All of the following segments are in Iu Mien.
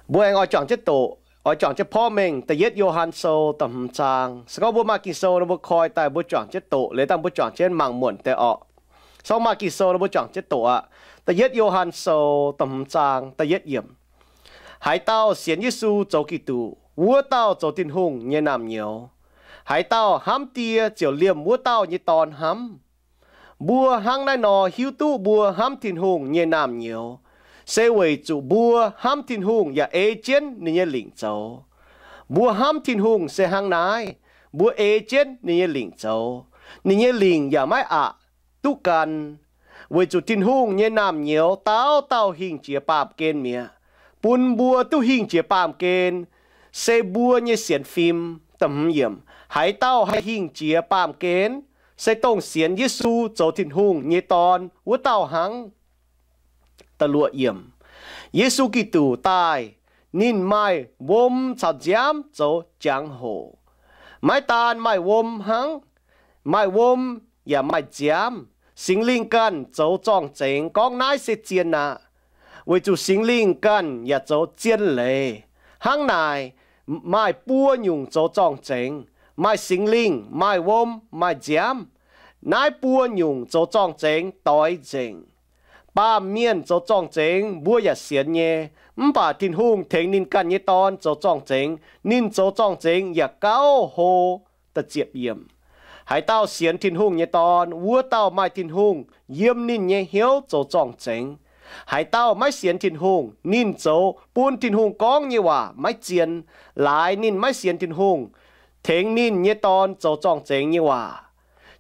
Mbuo aengx oix juangc jienv doqc, oix juangc jienv porv mengh da'yietv Yo^han Sou da'hmz zaang. Se gorngv mbuo maaih Ging-Sou nor, mbuo koi daaih mbuo juangc jienv doqc, liuz dangh mbuo juangc jienv mangc muonc deix orqc. Se gorngv maaih Ging-Sou nor, mbuo juangc jienv doqc aqv. Da'yietv Yo^han Sou da'hmz zaang da'yietv yiemc. Haaix dauh sienx Yesu zoux Giduc, wuov dauh zoux Tin-Hungh nyei naamh nyouz. Haaix dauh hnamv Die ziouc liemh wuov dauh nyei dorn hnamv. Mbuo hnangv naaiv nor hiuv duqv mbuo hnamv Tin-Hungh nyei naamh nyouz, se weic zuqc mbuo hnamv Tin-Hungh yaac ei jienv ninh nyei lingc zoux. Mbuo hnamv Tin-Hungh se hnangv naaiv, mbuo ei jienv ninh nyei lingc zoux. Ninh nyei lingc yaac maiv aqc duqv gan, weic zuqc Tin-Hungh nyei naamh nyouz dauh dauh hingh jiex baamh gen mi'aqv. Bun mbuo duqv hingh jiex baamh gen se mbuo nyei sienx fim. Da'hmz yiemc, haaix dauh haih hingh jiex baamh gen, se dongh sienx Yesu zoux Tin-Hungh nyei Dorn wuov dauh hnangv. Da'luoqc yiemc, Yesu Giduc daaih, ninh maaih wuom caux nziaamv zoux jangx-hoc. Maiv daan maaih wuom hnangv, maaih wuom yaac maaih nziaamv. Singx Lingh ganh zoux zorng-zengx gorngv naaiv se zien aqv, weic zuqc Singx Lingh ganh yaac zoux zien leiz. Hnangv naaic, maaih buo nyungc zoux zorng-zengx, maaih Singx Lingh, maaih wuom, maaih nziaamv. Naaiv buo nyungc zoux zorng-zengx doix nzengc. Baamh mienh zoux zorng-zengx mbuo yaac sienx nyei, mv baac Tin-Hungh tengx ninh ganh nyei Dorn zoux zorng-zengx, ninh zoux zorng-zengx yaac gauh hlo. Haaix dauh sienx Tin-Hungh nyei Dorn, wuov dauh maaih Tin-Hungh yiem ninh nyei hnyouv zoux zorng-zengx. Haaix dauh maiv sienx Tin-Hungh, ninh zoux bun Tin-Hungh gorngv nyei waac maiv zien, laaix ninh maiv sienx Tin-Hungh tengx ninh nyei Dorn zoux zorng-zengx nyei waac.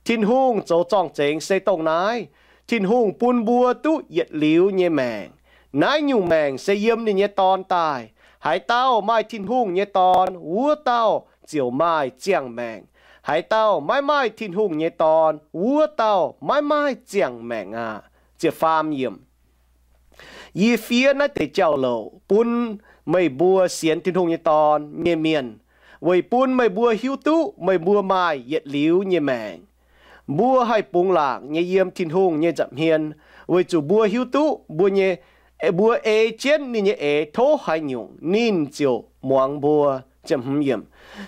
Tin-Hungh zoux zorng-zengx se dongh naaiv. Tin-Hungh bun mbuo duqv yietc liuz nyei maengc. Naaiv nyungc maengc se yiem ninh nyei Dorn daaih. Haaix dauh maaih Tin-Hungh nyei Dorn, wuov dauh ziouc maaih ziangh maengc. Haaix dauh maiv maaih Tin-Hungh nyei Dorn, wuov dauh maiv maaih ziangh maengc aqv. Yie fiev naaiv deix jauv-louc bun meih mbuo sienx Tin-Hungh nyei Dorn nyei mienh, weic bun meih mbuo hiuv duqv meih mbuo maaih yietc liuz nyei maengc. Mbuo haih bungx laangc nyei yiem Tin-Hungh nyei nza'hmien, weic zuqc mbuo hiuv duqv mbuo nyei, mbuo ei jienv ninh nyei eix tov haaix nyungc, ninh ziouc muangx mbuo.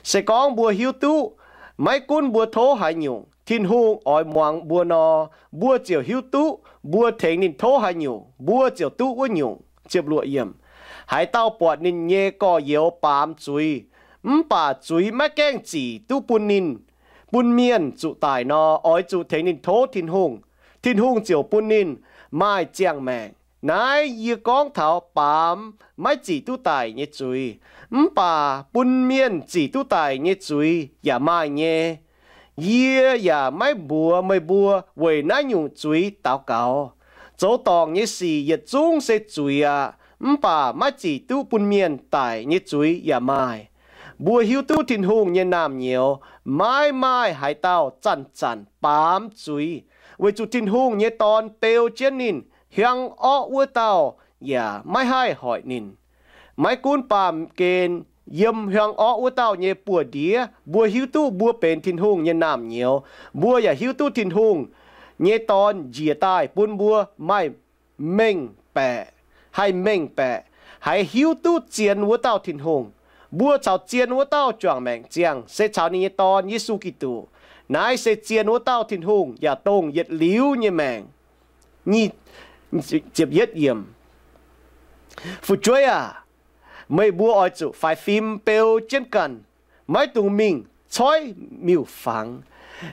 Se gorngv mbuo hiuv duqv maiv gunv mbuo tov haaix nyungc, Tin-Hungh oix muangx mbuo nor, mbuo ziouc hiuv duqv mbuo tengx ninh tov haaix nyungc, mbuo ziouc duqv wuov nyungc. Haaix dauh buatc ninh nyei gorx-youz baamz zuiz, mv baac zuiz maiv gaengh zic duqv bun ninh, bun mienh zuqc daic nor, oix zuqc tengx ninh tov Tin-Hungh, Tin-Hungh ziouc bun ninh maaih ziangh maengc. Naaiv yie gorngv taux baamz maiv zic duqv daic nyei zuiz, mv baac bun mienh zic duqv daic nyei zuiz yaac maaih nyei. Yie yaac maiv mbuox meih mbuo weic naaiv nyungc zuiz daux gaux. Zoux dorngc nyei sic yietc zungv se zuiz aqv, mv baac maiv zic duqv bun mienh daic nyei zuiz yaac maaih. Mbuo hiuv duqv Tin-Hungh nyei naamh nyouz maiv maaih haaix dauh zanc-zanc baamz zuiz, weic zuqc Tin-Hungh nyei Dorn beu jienv ninh, hiuang orqv wuov dauh yaac maiv haih hoic ninh. Maiv gunv baamh gen yiem hiuang orqv wuov dauh nyei buoz-ndiev, mbuo hiuv duqv mbuo benx Tin-Hungh nyei naamh nyouz. Mbuo yaac hiuv duqv Tin-Hungh nyei Dorn njiec daaih bun mbuo maaih mengh baeqc, haih mengh baeqc, haih hiuv duqv zien wuov dauh Tin-Hungh. Mbuo caux zien wuov dauh juangc maengc ziangh se caux ninh nyei Dorn, Yesu Giduc. Naaiv se zien wuov dauh Tin-Hungh yaac dongh yietc liuz nyei maengc. Fu'jueiv aac, meih mbuo oix zuqc faix fim beu jienv ganh, maiv dungx mingh coiv miuc-fangx.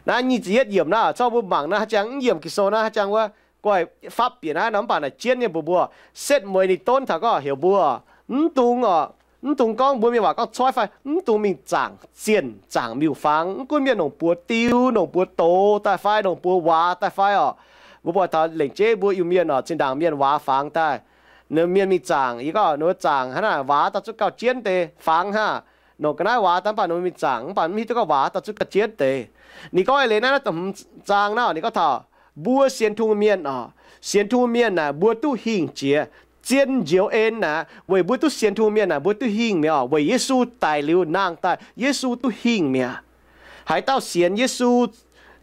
Naaiv nyic ziepc yietv yiemc naaiv, corc mbuo mangc naaiv, haaix jangx mv yiemc Ging-Sou naaiv, haaix jangx wuov, guai fapv bieqc naaiv nor, mv baac naaic jienv nyei mbuox mbuo, setv mueiz ninh donv taux gorngv heuc mbuo, mv dungx oc, mv dungx gorngv mbuo mienh waac gorngv coiv fai, mv dungx mingh zaangc zienh zaangc miuc-fangx. Mv gunv mienh nongc buoz diu, nongc buoz doz daaih fai, nongc buoz waax daaih fai oc. Mbuo buatc taux lengc jeiv mbuo Iu-Mienh oc, zinh ndaangc mienh waax fangx daaih, ninh mienh mingh zaangc, yie gorngv ninh mbuo zaangc hnangv naaic, waax daaih zuqc gauh jienv deix fangx hnangv. Nongc ga'naaiv waax daaih, mv baac ninh mbuo mingh zaangc, mv baac mv hiuv duqv gorngv waax daaih zuqc gauh jienv deix. Ninh gorngv eix leiz naaiv, naaiv da'hmz zaang naaiv, ninh gorngv taux mbuo sienx Tin-Hungh mienh oc, sienx Tin-Hungh mienh naaic mbuo duqv hingh jiex. Zien njoux en naaic weic mbuo duqv sienx Tin-Hungh mienh naaic mbuo duqv hingh mi'aqv oc, weic Yesu daic liuz nangh daaih, Yesu duqv hingh mi'aqv. Haaix dauh sienx Yesu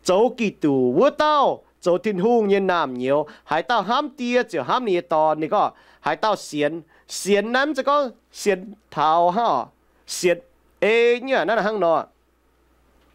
zoux Giduc, wuov dauh zoux Tin-Hungh nyei naamh nyouz. Haaix dauh hnamv Die ziouc hnamv ninh nyei Dorn. Ninh gorngv haaix dauh sienx, Sienx naaiv mv zeiz gorngv sienx taux hnangv, sienx ei nyei naaiv hnangv nor.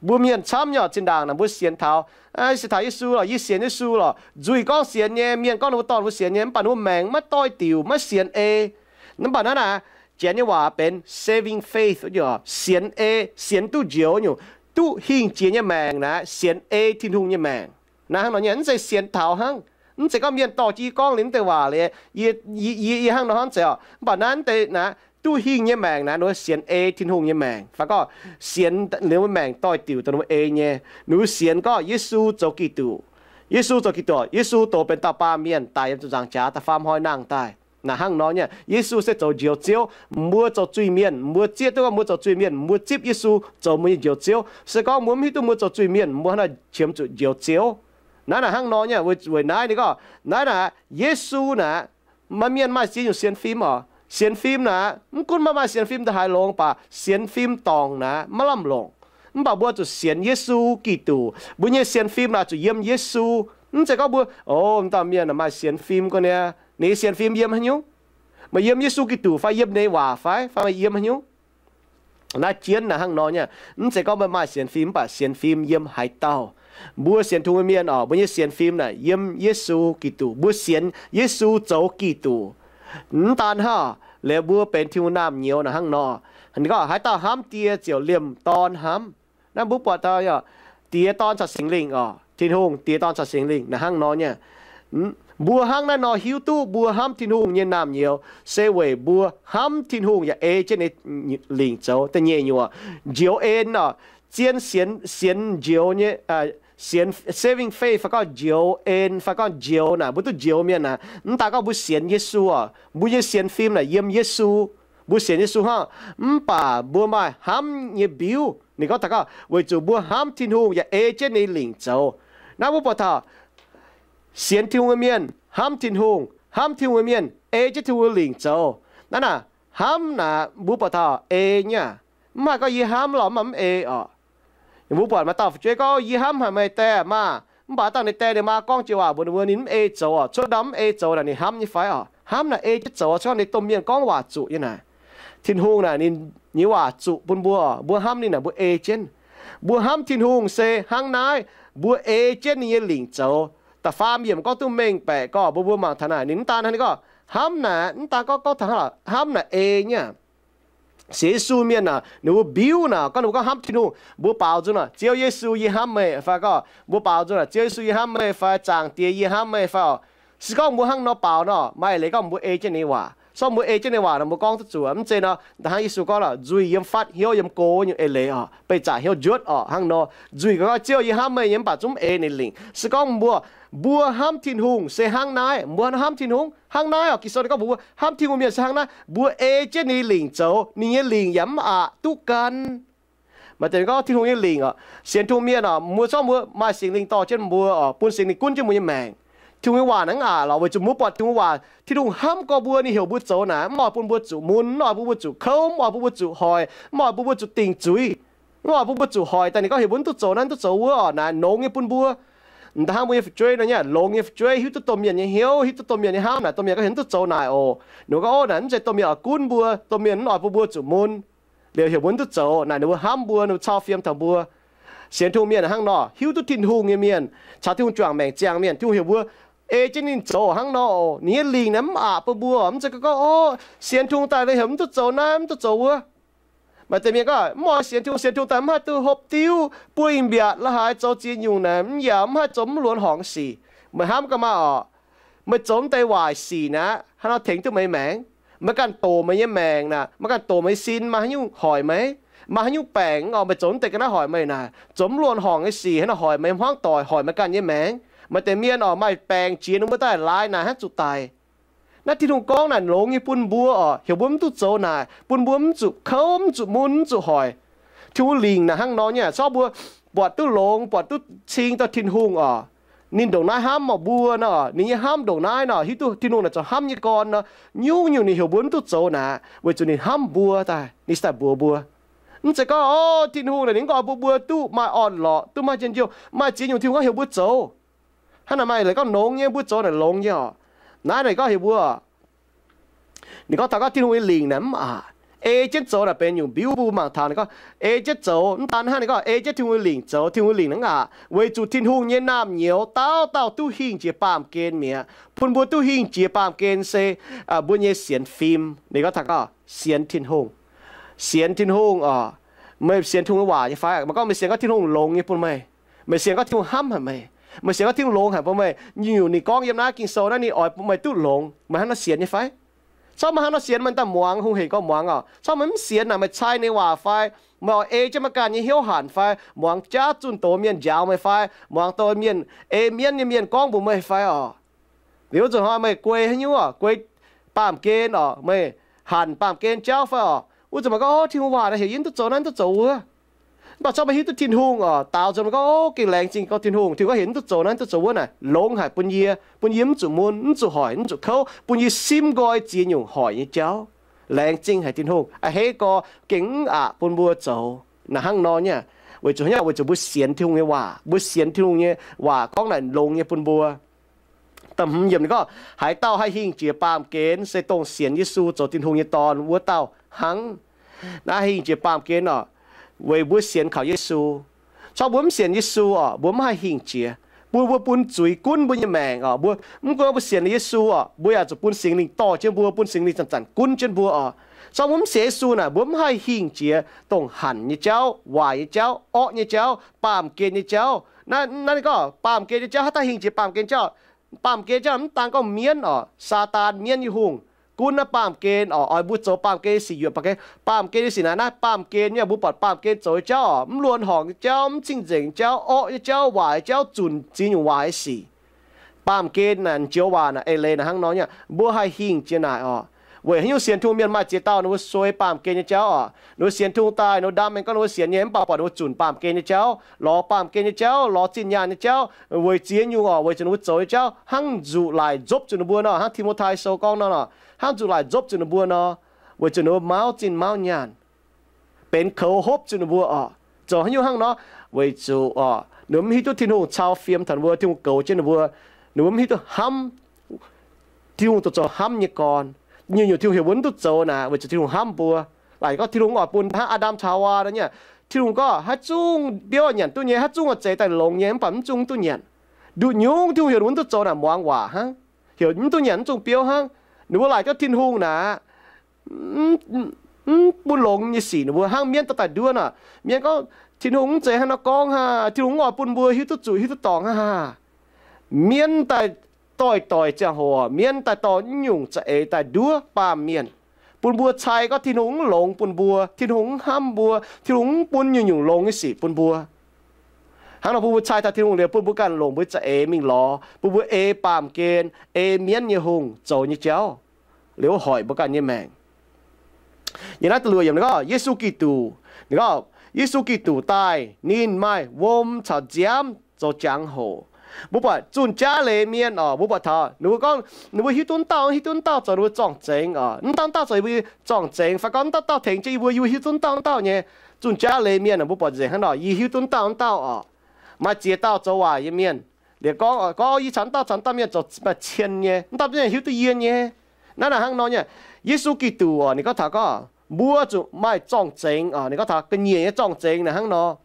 Mbuo mienh camv nyei zinh ndaangc naaic mbuo sienx taux, sienx taux Yesu lorqc, yie sienx Yesu lorqc. Nzuih gorngv sienx nyei, mienh gorngv ninh mbuo dorh mbuo sienx nyei, mv baac ninh mbuo maengc maiv doix-diuc, maiv sienx ei. Mv baac naaiv naaic, Janx nyei waac benx saving faith, sienx ei, sienx duqv njoux nyungc, duqv hingh jiex nyei maengc naaic, sienx ei Tin-Hungh nyei maengc. Naaiv hnangv nor nyei, mv zeiz sienx taux hnangv. Mv zeiz gorngv mienh dorh jienv yie gorngv liuz mv deix waac liuz, yie, yie, yie hnangv nor hnangv zeiz oc. Mv baac naaiv deix naaic duqv hingh nyei maengc naaic, ninh mbuo sienx ei Tin-Hungh nyei maengc. Fai gorngv sienx ninh mbuo maengc doix-diuc dongh ninh mbuo ei nyei. Ninh mbuo sienx gorngv Yesu zoux Giduc. Yesu zoux Giduc, Yesu doz benx dauh baamh mienh daic yiem ziepc nzaangc jaax da'faam hnoi nangh daaih. Naaic hnangv nor nyei, Yesu se zoux Njoux Ziouv. Mbuo zoux zuiz-mienh, mbuo zieqv duqv gorngv mbuo zoux zuiz-mienh, mbuo zipv Yesu zoux mbuo nyei Njoux Ziouv. Se gorngv mbuo mv hiuv duqv mbuo zoux zuiz-mienh, mbuo hnangv naaic qiemx zuqc Njoux Ziouv. Naaiv naaic hnangv nor nyei, weic naaiv ninh gorngv naaiv naaic Yesu naaic, maaih mienh maaih ziex nyungc sienx fim oc. Sienx fim naaic, mv gunv maaih maaih sienx fim da'haaix longx, mv baac sienx fim dorngc naaic maiv lamh longc. Mv baac mbuo zuqc sienx Yesu Giduc. Mbuo nyei sienx fim naaic zuqc yiem Yesu. Mv zeiz gorngv mbuo, o, dauh mienh maaih sienx fim gorngv niaa, ninh nyei sienx fim yiem haaix nyungc? Meih yiem Yesu Giduc fai yiem ninh nyei waac fai, fai meih yiem haaix nyungc? Naaiv jienv naaic hnangv nor nyei, mv zeiz gorngv meih maaih sienx fim, mv baac sienx fim yiem haaix dauh. Mbuo sienx Tin-Hungh nyei mienh oc, mbuo nyei sienx fim naaic yiem Yesu Giduc. Mbuo sienx Yesu zoux Giduc. Mv daan hnangv, liuz mbuo benx Tin-Hungh naamh nyouz naaic hnangv nor. Ninh gorngv haaix dauh hnamv Die ziouc liemh Dorn hnamv. Naaiv mbuo buatc taux Diex, Dorn caux Singx Lingh oc. Tin-Hungh, Diex, Dorn caux Singx Lingh naaic hnangv nor nyei. Mbuo hnangv naaiv nor hiuv duqv mbuo hnamv Tin-Hungh nyei naamh nyouz se weic mbuo hnamv Tin-Hungh yaac ei jienv ninh lingc zoux. Da'nyeic nyungc, njoux en oc, zien sienx, sienx njoux nyei, sienx saving faith fai gorngv njoux en fai gorngv njoux naaic, mbuo duqv njoux mienh naaic, mv daan gorngv mbuo sienx Yesu oc, mbuo nyei sienx fim naaic yiem Yesu. Mbuo sienx Yesu hnangv, mv baac mbuo maaih hnamv nyei mbiuv. Ninh gorngv taux gorngv weic zuqc mbuo hnamv Tin-Hungh yaac ei jienv ninh lingc zoux. Naaiv mbuo buatc taux sienx Tin-Hungh nyei mienh hnamv Tin-Hungh, hnamv Tin-Hungh nyei mienh ei jienv Tin-Hungh lingc zoux. Naaiv naaic hnamv naaic mbuo buatc taux ei nyei aqv. Mv haih gorngv yie hnamv lorqc, mv baac mv ei oc. Mbuo buatc maaih dauh fu'jueiv gorngv, yie hnamv haic meih die maah, mv baac dangh ninh die ninh maa gorngv jiex waac mbuox ninh mbuo ninh mv ei zoux oc. Cuotv ndau mv ei zoux naaic ninh hnamv nyei fai oc? Hnamv naaic ei jienv zoux oc. Cuotv ninh domh mienh gorngv waac zuqc nyei naaic, Tin-Hungh naaic ninh nyei waac zuqc bun mbuo oc. Mbuo hnamv ninh naaic mbuo ei jienv. Mbuo hnamv Tin-Hungh se hnangv naaiv, mbuo ei jienv ninh nyei lingc zoux. Da'faam yiemc gorngv duqv mengh baeqc gorngv mbuo mbuo mangc taux naaic ninh mv daan hnangv ninh gorngv hnamv naaic, mv daan gorngv gorngv taux hnangv, hnamv naaic ei nyei aqv. Sienx Yesu mienh naaic, ninh mbuo mbiuv naaic gorngv ninh mbuo gorngv hnamv Tin-Hungh, mbuo baaux nzung naaic, Ziouv Yesu, yie hnamv meih, fai gorngv mbuo baaux nzung naaic, Ziouv Yesu, yie hnamv meih, fai Zaangc Diex, yie hnamv meih, fai oc. Se gorngv mbuo hnangv nor baaux nor, maaih leiz gorngv mbuo ei jienv ninh nyei waac. Se gorngv mbuo ei jienv ninh nyei waac nor, mbuo gorngv duqv zuqc. Mv zeiz nor, hnangv Yesu gorngv lorqc, nzuih yiem fatv, hnyouv yiem go nyungc eix leiz oc, beih zaqc hnyouv njuotv oc. Hnangv nor, nzuih gorngv Ziouv, yie hnamv meih nyei, mv baac zungv mv eix ninh lingc. Se gorngv mbuo, mbuo hnamv Tin-Hungh se hnangv naaiv, mbuo hnamv Tin-Hungh hnangv naaiv oc. Ging-Sou ninh gorngv mbuo hnamv Tin-Hungh mienh se hnangv naaiv, mbuo ei jienv ninh lingc zoux, ninh nyei lingc yaac mv aqc duqv gan. Maaih deix gorngv Tin-Hungh nyei lingc oc, sienx Tin-Hungh mienh oc, mbuo zorqv mbuo maaih Singx Lingh dorh jienv mbuo oc, bun Singx Lingh gunv jienv mbuo nyei maengc. Tin-Hungh nyei waac naaiv mv aqc lorqc, weic zuqc mbuo buatc Tin-Hungh waac, Tin-Hungh hnamv gorx mbuo, ninh heuc mbuo zoux naaic, mv oix bun mbuo zuqc mun, mv oix bun mbuo zuqc kouv, mv oix bun mbuo zuqc hoic, mv oix bun mbuo zuqc dingc zuiz, mv oix bun mbuo zuqc hoic daaih. Ninh gorngv heuc mbuo mv duqv zoux naaiv, mv duqv zoux wuov oc, naaic longx nyei bun mbuo. Da'hnangv mbuo nyei fu'jueiv nor nyei, longx nyei fu'jueiv hiuv duqv domh mienh nyei hnyouv, hiuv duqv domh mienh nyei hnamv naaic, domh mienh gorngv heuc mv duqv zoux naaic oc. Ninh gorngv, ov, naaic mv zeiz domh mienh oix gunv mbuo, domh mienh mv oix bun mbuo zuqc mun, liuz heuc mbuo mv duqv zoux naaic, ninh mbuo hnamv mbuo, ninh mbuo cau fiem taux mbuo. Sienx Tin-Hungh mienh hnangv nor, hiuv duqv Tin-Hungh nyei mienh caux Tin-Hungh juangc maengc ziangh mienh, Tin-Hungh heuc mbuo ei jienv ninh zoux hnangv nor oc. Ninh nyei lingc naaiv mv aqc bun mbuo, mv zeiz gorngv, ov, sienx Tin-Hungh daaih heuc mv duqv zoux naaiv, mv duqv zoux wuov. Maaih deix mienh gorngv, mv oix sienx Tin-Hungh, sienx Tin-Hungh daaih mv haih duqv hopv diuv, buo i mbiatc la'haaix zoux ziex nyungc naaic, mv yaac mv haih zoux mv luonx horngc sic. Meih hnamv gaax maah oc, meih zoux mv deix waaic sic naaic, haaix nor tengx duqv meih maengc? Meih ganh doqc meih nyei maengc naaic, meih ganh doqc meih sin, maaih haaix nyungc hoic meih? Maaih haaix nyungc baengc oc, meih zoux mv deix ga'naaiv hoic meih naaic? Zoux mv luonx horngc nyei sic haaix nor hoic meih hmuangv doic, hoic meih ganh nyei maengc? Maaih deix mienh oc, maaih baengc jiex ninh mbuo daaih laaix naaic hnangv zuqc daic. Naaiv Tin-Hungh gorngv naaic longx nyei bun mbuo oc, heuc mbuo mv duqv zoux naaic, bun mbuo mv zuqc kouv, mv zuqc mun, mv zuqc hoic. Tin-Hungh lingc naaic hnangv nor nyei, corc mbuo buatc duqv longx, buatc duqv cing dauh Tin-Hungh oc, ninh ndongc naaiv hnamv oc mbuo nor, ninh nyei hnamv ndongc naaiv nor, hiuv duqv Tin-Hungh naaic zoux hnamv nyei gorn nor, nyungc-nyungc ninh heuc mbuo mv duqv zoux naaic, weic zuqc ninh hnamv mbuo daaih, ninh cingx daaih mbuox mbuo. Mv zeiz gorngv, ov, Tin-Hungh naaic ninh mv oix bun mbuo duqv maaih orn-lorqc, duqv maaih njien-youh, maaih ziex nyungc Tin-Hungh gorngv heuc mbuo zoux. Hnangv naaic maaih leiz gorngv longx nyei, mbuo zoux naaic longx nyei oc. Naaiv naaic gorngv heuc mbuo Ninh gorngv taux gorngv Tin-Hungh nyei lingc naaic mv aqc. Ei jienv zoux naaic benx nyungc mbiuv mbuo mangc taux ninh gorngv ei jienv zoux. Mv daan hnangv, ninh gorngv ei jienv Tin-Hungh nyei lingc zoux, Tin-Hungh nyei lingc naaic mv aqc, weic zuqc Tin-Hungh nyei naamh nyouz dauh dauh duqv hingh jiex baamh gen mi'aqv. Bun mbuo duqv hingh jiex baamh gen se mbuo nyei sienx fim. Ninh gorngv taux gorngv sienx Tin-Hungh. Sienx Tin-Hungh oc. Meih sienx Tin-Hungh nyei waac nyei fai? Meih gorngv meih sienx gorngv Tin-Hungh longx nyei bun meih. Meih sienx gorngv Tin-Hungh hnamv haic meih. Meih sienx gorngv Tin-Hungh longx haic bun meih. Nyungc-nyungc ninh gorngv yiem naaiv Ging-Sou naaiv ninh oix bun meih duqv longx. Meih hnangv nor sienx nyei fai? Corc meih hnangv nor sienx, meih daaih muangx hungh hec gorngv muangx oc. Corc meih mv sienx naaic, meih cai ninh waac fai? Meih oix ei jienv meih ganh nyei hnyouv hanc fai? Muangx jaav zunh doz mienh njaaux meih fai? Muangx doz mienh, ei mienv nyei mienh gorngv mbuox meih fai oc? Liuz wuov zanc hnoi meih guei haaix nyungc oc, guei baamh gen oc, meih hanc baamh gen jauv fai oc? Wuov zanc meih gorngv, O, Tin-Hungh waac naaic heuc yie mv duqv zoux naaiv, mv duqv zoux wuov. Mv baac corc meih hiuv duqv Tin-Hungh oc, daaux nzunc meih gorngv, O, gengh laengz zingh gorngv Tin-Hungh, Tin-Hungh gorngv heuc mv duqv zoux naaiv, mv duqv zoux wuov naaic, longx haic bun yie, bun yie mv zuqc mun, mv zuqc hoic, mv zuqc kouv, bun yie simv nqoi ziex nyungc hoic nyei jauv. Laengz zingh haic Tin-Hungh a'hneiv gorx gengh mv aqc bun mbuo zoux naaic hnangv nor nyei. Weic zuqc haaix nyungc? Weic zuqc mbuo sienx Tin-Hungh nyei waac. Mbuo sienx Tin-Hungh nyei waac gorngv naaic longx nyei bun mbuo. Da'hmz yiemc ninh gorngv, Haaix dauh haih hingh jiex baamh gen se dongh sienx Yesu zoux Tin-Hungh nyei Dorn wuov dauh hnangv. Naaiv hingh jiex baamh gen oc, weic mbuo sienx kaux Yesu. Corc mbuo mv sienx Yesu oc, mbuo mv haih hingh jiex. Bun mbuo bun zuiz gunv mbuo nyei maengc oc. Mbuo mv gunv mbuo sienx Yesu oc, mbuo yaac zuqc bun Singx Lingh dorh jienv mbuo, bun Singx Lingh zanc-zanc gunv jienv mbuo oc. Corc mbuo mv sienx Yesu naaic, mbuo mv haih hingh jiex dongh hanc nyei jauv, waaic nyei jauv, orqv nyei jauv, baamh gen nyei jauv. Naaiv ninh gorngv baamh gen nyei jauv, haaix dauh hingh jiex baamh gen jauv? Baamh gen jauv mv daan gorngv mienv oc, Saadaan, mienv nyei hungh, gunv naaiv baamh gen oc, oix mbuo zoux baamh gen nyei sic, yuoqc baamh gen. Baamh gen nyei sic naaic, naaiv baamh gen nyei, mbuo buatc baamh gen zoux nyei jauv oc, mv luonx horngc nyei jauv, mv cing-nzengc nyei jauv, orqv nyei jauv, waaic nyei jauv, zunc ziex nyungc waaic nyei sic. Baamh gen naaic, joux waac naaic eix leiz naaic hnangv nor nyei, mbuo haih hingh jiex naaic oc. Weic haaix nyungc? Sienx Tin-Hungh mienh maaih ziex dauh ninh mbuo suei baamh gen nyei jauv oc. Ninh mbuo sienx Tin-Hungh daaih, ninh mbuo ndaam mengh gorngv ninh mbuo sienx nyei, mv baac buatc ninh mbuo zunc baamh gen nyei jauv, lorz baamh gen nyei jauv, lorz zinh nyaanh nyei jauv, weic ziex nyungc oc, weic zuqc ninh mbuo zoux nyei jauv hnangv nzuqc laaic nzopv zuqc ninh mbuo nor, hnangv Ti^mo^tai Sou gorngv nor, hnangv nzuqc laaic nzopv zuqc ninh mbuo nor, weic zuqc ninh mbuo mauv zinh mauv nyaanh, benx koux hopv zuqc ninh mbuo oc. Zoux haaix nyungc hnangv nor? Weic zuqc oc, ninh mbuo mv hiuv duqv Tin-Hungh cau fiem taux ninh mbuo, Tin-Hungh goux jienv ninh mbuo, ninh mbuo mv hiuv duqv hnamv Tin-Hungh, zoux zoux hnamv nyei gorn. Nyungc-nyungc Tin-Hungh heuc mbuo mv duqv zoux naaic, weic zuqc Tin-Hungh hnamv mbuo. Laaic gorngv Tin-Hungh oix bun hnangv Aa^ndam caux Haawaa nor nyei, Tin-Hungh gorngv haaix zungv biouv nyanc duqv nyei, haaix zungv oix zeix daaih longx nyei, mv baac mv zungv mv duqv nyanc. Nduqc nyungc Tin-Hungh heuc ninh mbuo mv duqv zoux naaic muangx waac hnangv, heuc mv duqv nyanc, mv zungv biouv hnangv. Ninh mbuo laaic gorngv Tin-Hungh naaic mv bun longx nyei sic ninh mbuo hnangv mienv daaih daaih nduov nor. Mienv gorngv, Tin-Hungh mv zeiz hnangv nor gorngv hnangv. Tin-Hungh mv oix bun mbuo hiuv duqv zuqc hiuv duqv dorngc hnangv. Mienv daaih doix-doix ziangh hoc, mienv daaih dorh nyungc za'eix daaih nduov baamh mienh, bun mbuo cai gorngv Tin-Hungh mv longx bun mbuo, Tin-Hungh mv hnamv mbuo, Tin-Hungh mv bun nyungc-nyungc longx nyei sic bun mbuo. Hnangv nor bun mbuo cai taux Tin-Hungh liuz, bun mbuo ganh longc mbuo za'eix mingh lorz, bun mbuo ei baamh gen, ei mienv nyei hungh zoux nyei jauv, liuz hoic mbuo ganh nyei maengc. Yiem naaiv da'luoqc yiemc ninh gorngv Yesu Giduc, ninh gorngv Yesu Giduc daaih ninh maaih wuom caux nziaamv zoux jangx-hoc. Mbuo buatc zunh jaav leiz mienh oc, mbuo buatc taux ninh mbuo gorngv ninh mbuo hiuv duqv dauh, hiuv duqv dauh zoux ninh mbuo zorng-zengx oc. Mv dauh dauh zoux yie mbuo zorng-zengx, fai gorngv mv dauh dauh tengx jienv yie mbuo, yie mbuo hiuv duqv dauh dauh nyei. Zunh jaav leiz mienh mbuo buatc nzengc hnangv nor, yie hiuv duqv dauh dauh oc. Maaih ziex dauh zoux waaic nyei mienh. Liuz gorngv, gorngv yie caux dauh caux dauh mienh zoux maaih cien nyei, mv dauh mienh hiuv duqv yie nyei. Naaiv naaic hnangv nor nyei. Yesu Giduc oc, ninh gorngv taux gorngv mbuo zuqc maaih zorng-zengx oc, ninh gorngv taux ga'nyiec nyei zorng-zengx naaic hnangv nor.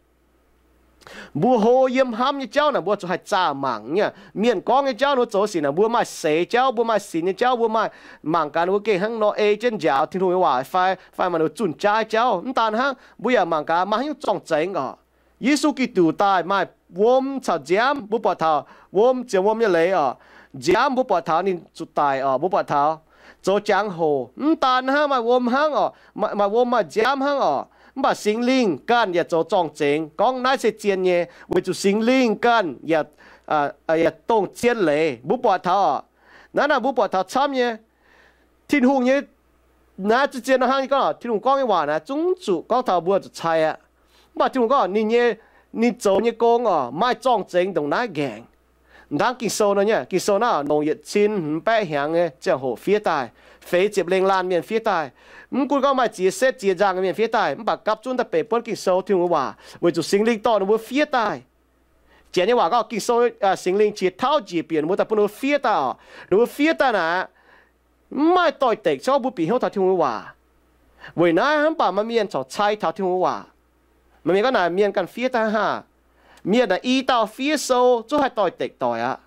Mbuo hlo yiem hnamv nyei jauv naaic mbuo zuqc haih zaah mangc nyei. Mienh gorngv nyei jauv ninh mbuo zoux sic naaic mbuo maaih seix jauv, mbuo maaih sinx nyei jauv, mbuo maaih mangc gaax ninh mbuo gengh hnangv nor ei jienv njaaux Tin-Hungh nyei waac fai, fai maaih ninh mbuo zunh jaav jauv. Mv daan hnangv, mbuo yaac mangc gaax maaih haaix nyungc zorng-zengx oc. Yesu Giduc daaih maaih wuom caux nziaamv, mbuo buatc taux wuom, ziouc wuom nyei leiz oc. Nziaamv mbuo buatc taux ninh zuqc daic oc, mbuo buatc taux zoux jangx-hoc. Mv daan hnangv maaih wuom hnangv oc, maaih wuom maaih nziaamv hnangv oc, mv baac Singx Lingh ganh yaac zoux zorng-zengx. Gorngv naaiv se zien nyei, weic zuqc Singx Lingh ganh yaac dongh zien leiz. Mbuo buatc taux oc, naaiv naaic mbuo buatc taux camv nyei. Tin-Hungh nyei, naaiv zien zien nor hnangv nyei gorngv, Tin-Hungh gorngv nyei waac naaic zungv zuqc gorngv taux mbuo zuqc cai aqv. Mv baac Tin-Hungh gorngv ninh nyei, ninh zoux nyei gong oc, maaih zorng-zengx ndongc naaiv nqaengc. Hnangv Ging-Sou nor nyei, Ging-Sou naaiv longc yietc cin hmz baeqv hnyangx nyei ziangh hoc fiev daaih, feix ziepc lengh laanh mienh fiev daaih. Mv gunv gorngv maaih ziex setv ziex nzangh mienh fiev daaih, mv baac gapv zunv daaih benx buonv Ging-Sou Tin-Hungh nyei waac, weic zuqc Singx Lingh dorh ninh mbuo fiev daaih. Janx nyei waac gorngv Ging-Sou, Singx Lingh qiex tauv njiec bieqc ninh mbuo daaih bun ninh mbuo fiev daaih oc. Ninh mbuo fiev daaih naaic, mv maaih doix-dekc, se gorngv mbuo bieqc hnyouv taux Tin-Hungh nyei waac. Weic naaiv mv baac maaih mienh corc cai taux Tin-Hungh nyei waac. Maaih mienh gorngv naaic, mienh ganh fiev daaih hnangv haav. Mienh naaic i dauh fiev sou zungv haih doix-dekc doic aqv.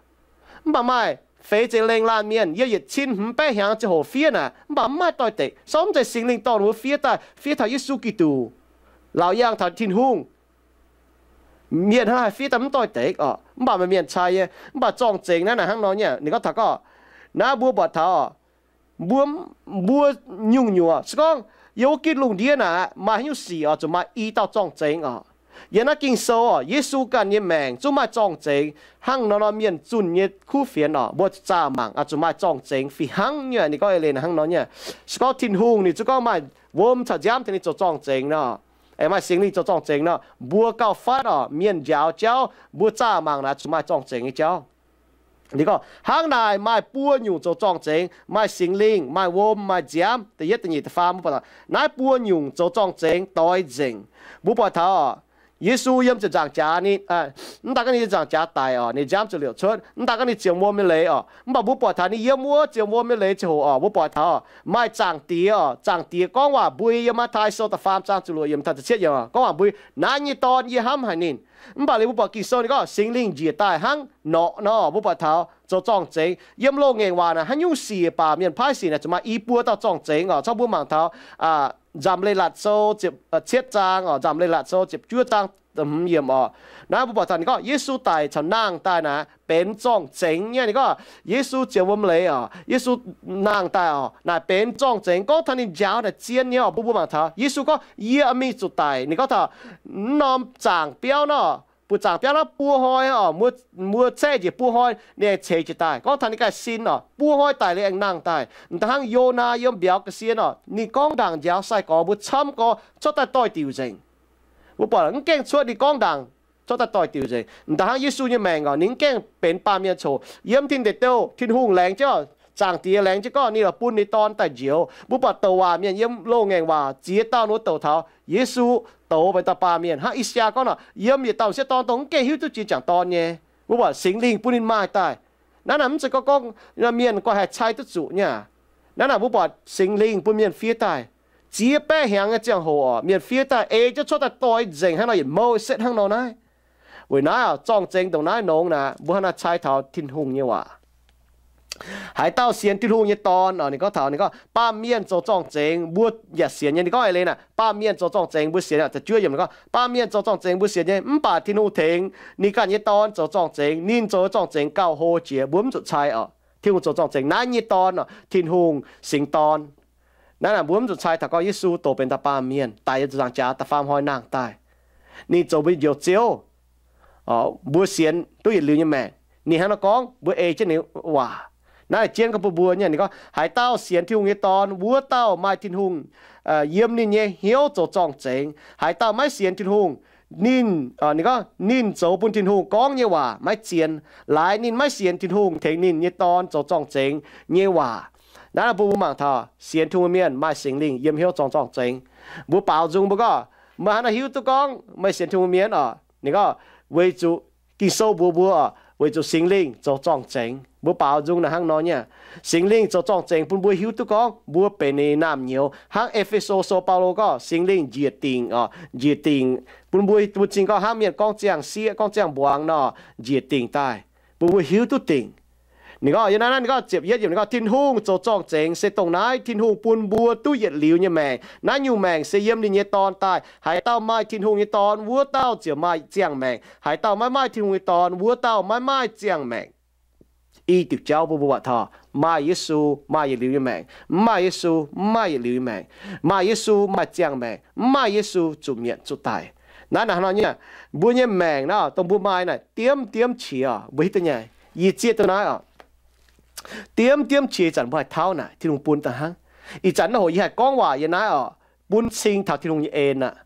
Mv baac maaih feix ziepc lengh laanh mienh yiem yietc cin hmz baeqv hnyangx ziangh hoc fiev naaic, mv baac mv maaih doix-dekc. Se gorngv mv zeiz Singx Lingh dorh ninh mbuo fiev daaih, fiev taux Yesu Giduc, laauc yangh taux Tin-Hungh, mienh hnangv haih fiev daaih mv doix-dekc orqc. Mv baac maaih mienh cai nyei. Mv baac zorng-zengx naaiv naaic hnangv nor nyei. Ninh gorngv taux gorngv, naaiv mbuo buatc taux, mbuo, mbuo nyungc-nyungc se gorngv yiem wuov gitv lungh ndiev naaic maaih haaix nyungc sic oc, zuqc maaih i dauh zorng-zengx oc. Yiem naaiv Ging-Sou oc, Yesu ganh nyei maengc zungv maaih zorng-zengx. Hnangv nor nor mienh zunh nyei kuv fienx oc, mbuo zaah mangc oc, zuqc maaih zorng-zengx fih hnangv nyei. Ninh gorngv eix leiz hnangv nor nyei. Se gorngv Tin-Hungh ninh zungv gorngv maaih wuom caux nziaamv tengx ninh zoux zorng-zengx nor, aengx maaih Singx Lingh zoux zorng-zengx nor, mbuo gauh fatv oc, mienh njaaux jauv, mbuo zaah mangc naaic zuqc maaih zorng-zengx nyei jauv. Ninh gorngv hnangv naaic maaih buo nyungc zoux zorng-zengx, maaih Singx Lingh, maaih wuom, maaih nziaamv. Da'yietv, da'nyeic, da'faam, mbuo buatc naaiv buo nyungc zoux zorng-zengx doix nzengc. Mbuo buatc taux Yesu yiem ziepc nzaangc jaax, ninh, mv daaih gorngv ninh yiem nzaangc jaax daic oc, ninh nziaamv ziouc liouc cuotv. Mv daaih gorngv ninh ziemx wuom nyei leiz oc, mv baac mbuo buatc taux ninh yiem wuov ziemx wuom nyei leiz ziangh hoc oc, mbuo buatc taux maaih Zaangc Diex oc, Zaangc Diex gorngv waac mbui yiem Matv^tai Sou da'faam zaang ziepc luoqc yiemc taux ziepc cietv yiemc, gorngv waac mbui, naaiv nyei Dorn yie hnamv haic ninh. Mv baac liuz mbuo buatc Ging-Sou ninh gorngv Singx Lingh njiec daaih hnangv norqc nor, mbuo buatc taux zoux zorng-zengx. Yiem loz-ngaengc waac naaic haaix nyungc sic baac mienh paaiv sic naaic zuqc maaih i buo dauh zorng-zengx oc. Corc mbuo mangc taux Nzamc Leiz-Latc Sou ziepc cietv zaang oc, Nzamc Leiz-Latc Sou ziepc juov zaang da'hmz yiemc oc. Naaiv mbuo buatc taux ninh gorngv Yesu daic caux nangh daaih naaic benx zorng-zengx nyei. Ninh gorngv Yesu ziemx wuom leiz oc, Yesu nangh daaih oc, naaic benx zorng-zengx. Gorngv taux ninh njaaux naaic zien nyei oc. Mbuo mbuo mangc taux Yesu gorngv, yie mingh zuqc daic. Ninh gorngv taux mv norm zaangc biauv nor, buoz zaangc biauv naaiv buo hnoi oc, mbuo caeqv njiec buo hnoi ninh aengx ceix jiez daaih. Gorngv taux ninh ganh sin oc, buo hnoi daic liuz aengx nangh daaih. M'daaih hnangv Yonaa yiem mbiauz ga'sie oc, ninh gorngv ndaangc njaaux sai-gorx mbuo camv gorx cuotv daaih doix-diuc nzengc. Mbuo buatc mv gaengh cuotv ninh gorngv ndaangc cuotv daaih doix-diuc nzengc. M'daaih hnangv Yesu nyei maengc oc, ninh mv gaengh benx baamh mienh coc. Yiem Tin Deic Douh Tin-Hungh laengz jienv, Zaangc Diex laengz jienv gorngv ninh lorz bun ninh Dorn daaih njoux. Mbuo buatc douc waac mienh yiem loz-ngaengc waac ziex dauh ninh mbuo douc taux Yesu douz benx dauh baamh mienh. Hnangv I^saa^yaa gorngv nor, yiem yietc dauh m'sieqv dorn dongh mv gaengh hiuv duqv jiex jangc dorn nyei. Mbuo buatc Singx Lingh bun ninh maaih daaih. Naaiv naaic mv zeiz gorngv gorngv mienh guai haih cai duqv zuqc nyei. Naaiv naaic mbuo buatc Singx Lingh bun mienh fiev daaih. Ziex baeqv hnyangx nyei ziangh hoc oc, mienh fiev daaih ei jienv cuotv daaih doix nzengc hnangv nor, yietc mouh setv hnangv nor naaiv. Weic naaiv oc, zorng-zengx ndongc naaiv nongx naaic, mbuo hnangv naaiv cai taux Tin-Hungh nyei waac. Haaix dauh sienx Tin-Hungh nyei Dorn oc, ninh gorngv taux, ninh gorngv baamh mienh zoux zorng-zengx mbuo yaac sienx nyei. Ninh gorngv eix leiz naaic, baamh mienh zoux zorng-zengx mbuo sienx, da'juov yiemc ninh gorngv, baamh mienh zoux zorng-zengx mbuo sienx nyei, mv baac Tin-Hungh tengx ninh ganh nyei Dorn zoux zorng-zengx. Ninh zoux zorng-zengx gauh hlo jiex, mbuo mv zuqc cai oc. Tin-Hungh zoux zorng-zengx, naaiv nyei Dorn oc, Tin-Hungh Singx Dorn. Naaiv naaic mbuo mv zuqc cai taux gorngv Yesu douz benx dauh baamh mienh, daic yiem ziepc nzaangc jaax, da'faam hnoi nangh daaih. Ninh zoux mbuo nyei Njoux Ziouv. Mbuo sienx duqv yietc liuz nyei maengc. Ninh hnangv nor gorngv, mbuo ei jienv ninh waac. Naaiv jienv gorngv bun mbuo nyei, ninh gorngv, haaix dauh sienx Tin-Hungh nyei Dorn, wuov dauh maaih Tin-Hungh yiem ninh nyei hnyouv zoux zorng-zengx. Haaix dauh maiv sienx Tin-Hungh, ninh, ninh gorngv, ninh zoux bun Tin-Hungh gorngv nyei waac maiv zien, laaix ninh maiv sienx Tin-Hungh tengx ninh nyei Dorn zoux zorng-zengx nyei waac. Naaiv bun mbuo mangc taux sienx Tin-Hungh mienh maaih Singx Lingh yiem hnyouv zoux zorng-zengx. Mbuo baaux nzung mbuo gorngv, meih hnangv naaiv hiuv duqv gorngv meih sienx Tin-Hungh mienh oc. Ninh gorngv, weic zuqc Ging-Sou mbuox mbuo oc, weic zuqc Singx Lingh zoux zorng-zengx. Mbuo baaux nzung naaic hnangv nor nyei. Singx Lingh zoux zorng-zengx bun mbuo hiuv duqv gorngv mbuo benx ninh nyei naamh nyouz. Hnangv E^fe^so Sou Baulo gorngv, Singx Lingh njiec dingc oc, njiec dingc bun mbuo, mbuo cing gorngv hnangv mienh gorngv ziangh sieqv, gorngv ziangh mbuangz nor, njiec dingc daaih, bun mbuo hiuv duqv dingc. Ninh gorngv, yiem naaiv, naaiv ninh gorngv ziepc yietv yiemc, ninh gorngv, Tin-Hungh zoux zorng-zengx se dongh naaiv, Tin-Hungh bun mbuo duqv yietc liuz nyei maengc. Naaiv nyungc maengc se yiem ninh nyei Dorn daaih. Haaix dauh maaih Tin-Hungh nyei Dorn, wuov dauh ziouc maaih ziangh maengc. Haaix dauh maiv maaih Tin-Hungh nyei Dorn, wuov dauh maiv maaih ziangh maengc. I diuc jauv bun mbuo buatc taux maaih Yesu maaih yietc liuz nyei maengc, mv maaih Yesu mv maaih yietc liuz nyei maengc. Maaih Yesu maaih ziangh maengc, mv maaih Yesu zuqc mietc zuqc daic. Naaiv naaic hnangv nor nyei, mbuo nyei maengc naaiv dongh mbuo maaih naaic diemv diemv qiex oc, mbuo hiuv duqv nyei. Yie zieqv duqv naaiv oc. Diemv diemv qiex ih zanc mbuo haih tauv naaic Tin-Hungh bun daaih hnangv. Ih zanc naaiv hoc yie haih gorngv waac yiem naaiv oc, bun cing taux Tin-Hungh nyei en aqv.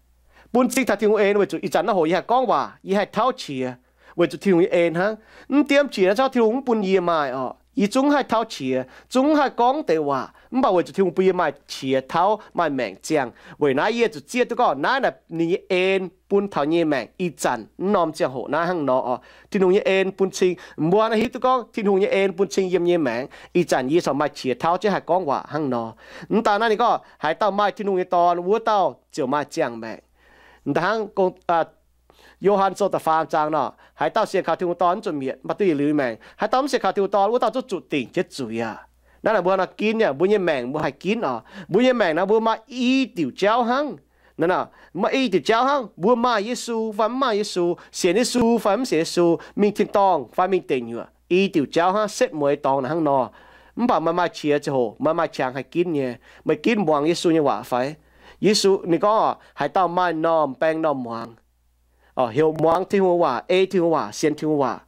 Bun cing taux Tin-Hungh en weic zuqc ih zanc naaiv hoc yie haih gorngv waac, yie haih tauv qiex weic zuqc Tin-Hungh nyei en hnangv. Mv diemv qiex naaiv corc Tin-Hungh mv bun yie maaih oc. Yie zungv haih tauv qiex, zungv haih gorngv deix waac, mv baac weic zuqc Tin-Hungh bun yie maaih qiex tauv, maaih maengc ziangh. Weic naaiv yie zuqc zieqv duqv gorngv naaiv naaic ninh nyei en bun taux nyei maengc ih zanc mv norm ziangh hoc naaiv hnangv nor oc. Tin-Hungh nyei en bun cing, mbuo naaiv hiuv duqv gorngv Tin-Hungh nyei en bun cing yiem nyei maengc ih zanc yie corc maaih qiex tauv jienv haih gorngv waac hnangv nor. Mv daan naaiv ninh gorngv haaix dauh maaih Tin-Hungh nyei Dorn, wuov dauh ziouc maaih ziangh maengc. Hnangv Yo^han Sou da'faam zaang nor, haaix dauh sienx kaux Tin-Hungh Dorn mv zuqc mietc, mv baac duqv yietc liuz nyei maengc. Haaix dauh mv sienx kaux Tin-Hungh Dorn, wuov dauh zungv zuqc dingc jienv zuiz aqv. Naaiv naaic mbuo nor ginv nyei, mbuo nyei maengc mbuo haih ginv oc. Mbuo nyei maengc naaiv mbuo maaih i diuc jauv hnangv. Naaiv maaih i diuc jauv hnangv, mbuo maaih Yesu fai mv maaih Yesu, sienx Yesu fai mv sienx Yesu, mingh tin-dorngh fai mingh deic nyuoqc, i diuc jauv hnangv, setv mueiz dorngx naaic hnangv nor. Mv baac meih maaih qiex ziangh hoc meih maaih qangx haih ginv nyei. Meih ginv muangx Yesu nyei waac fai? Yesu ninh gorngv, haaix dauh maaih normh baeng normh muangx, heuc muangx Tin-Hungh waac, ei Tin-Hungh waac, sienx Tin-Hungh waac.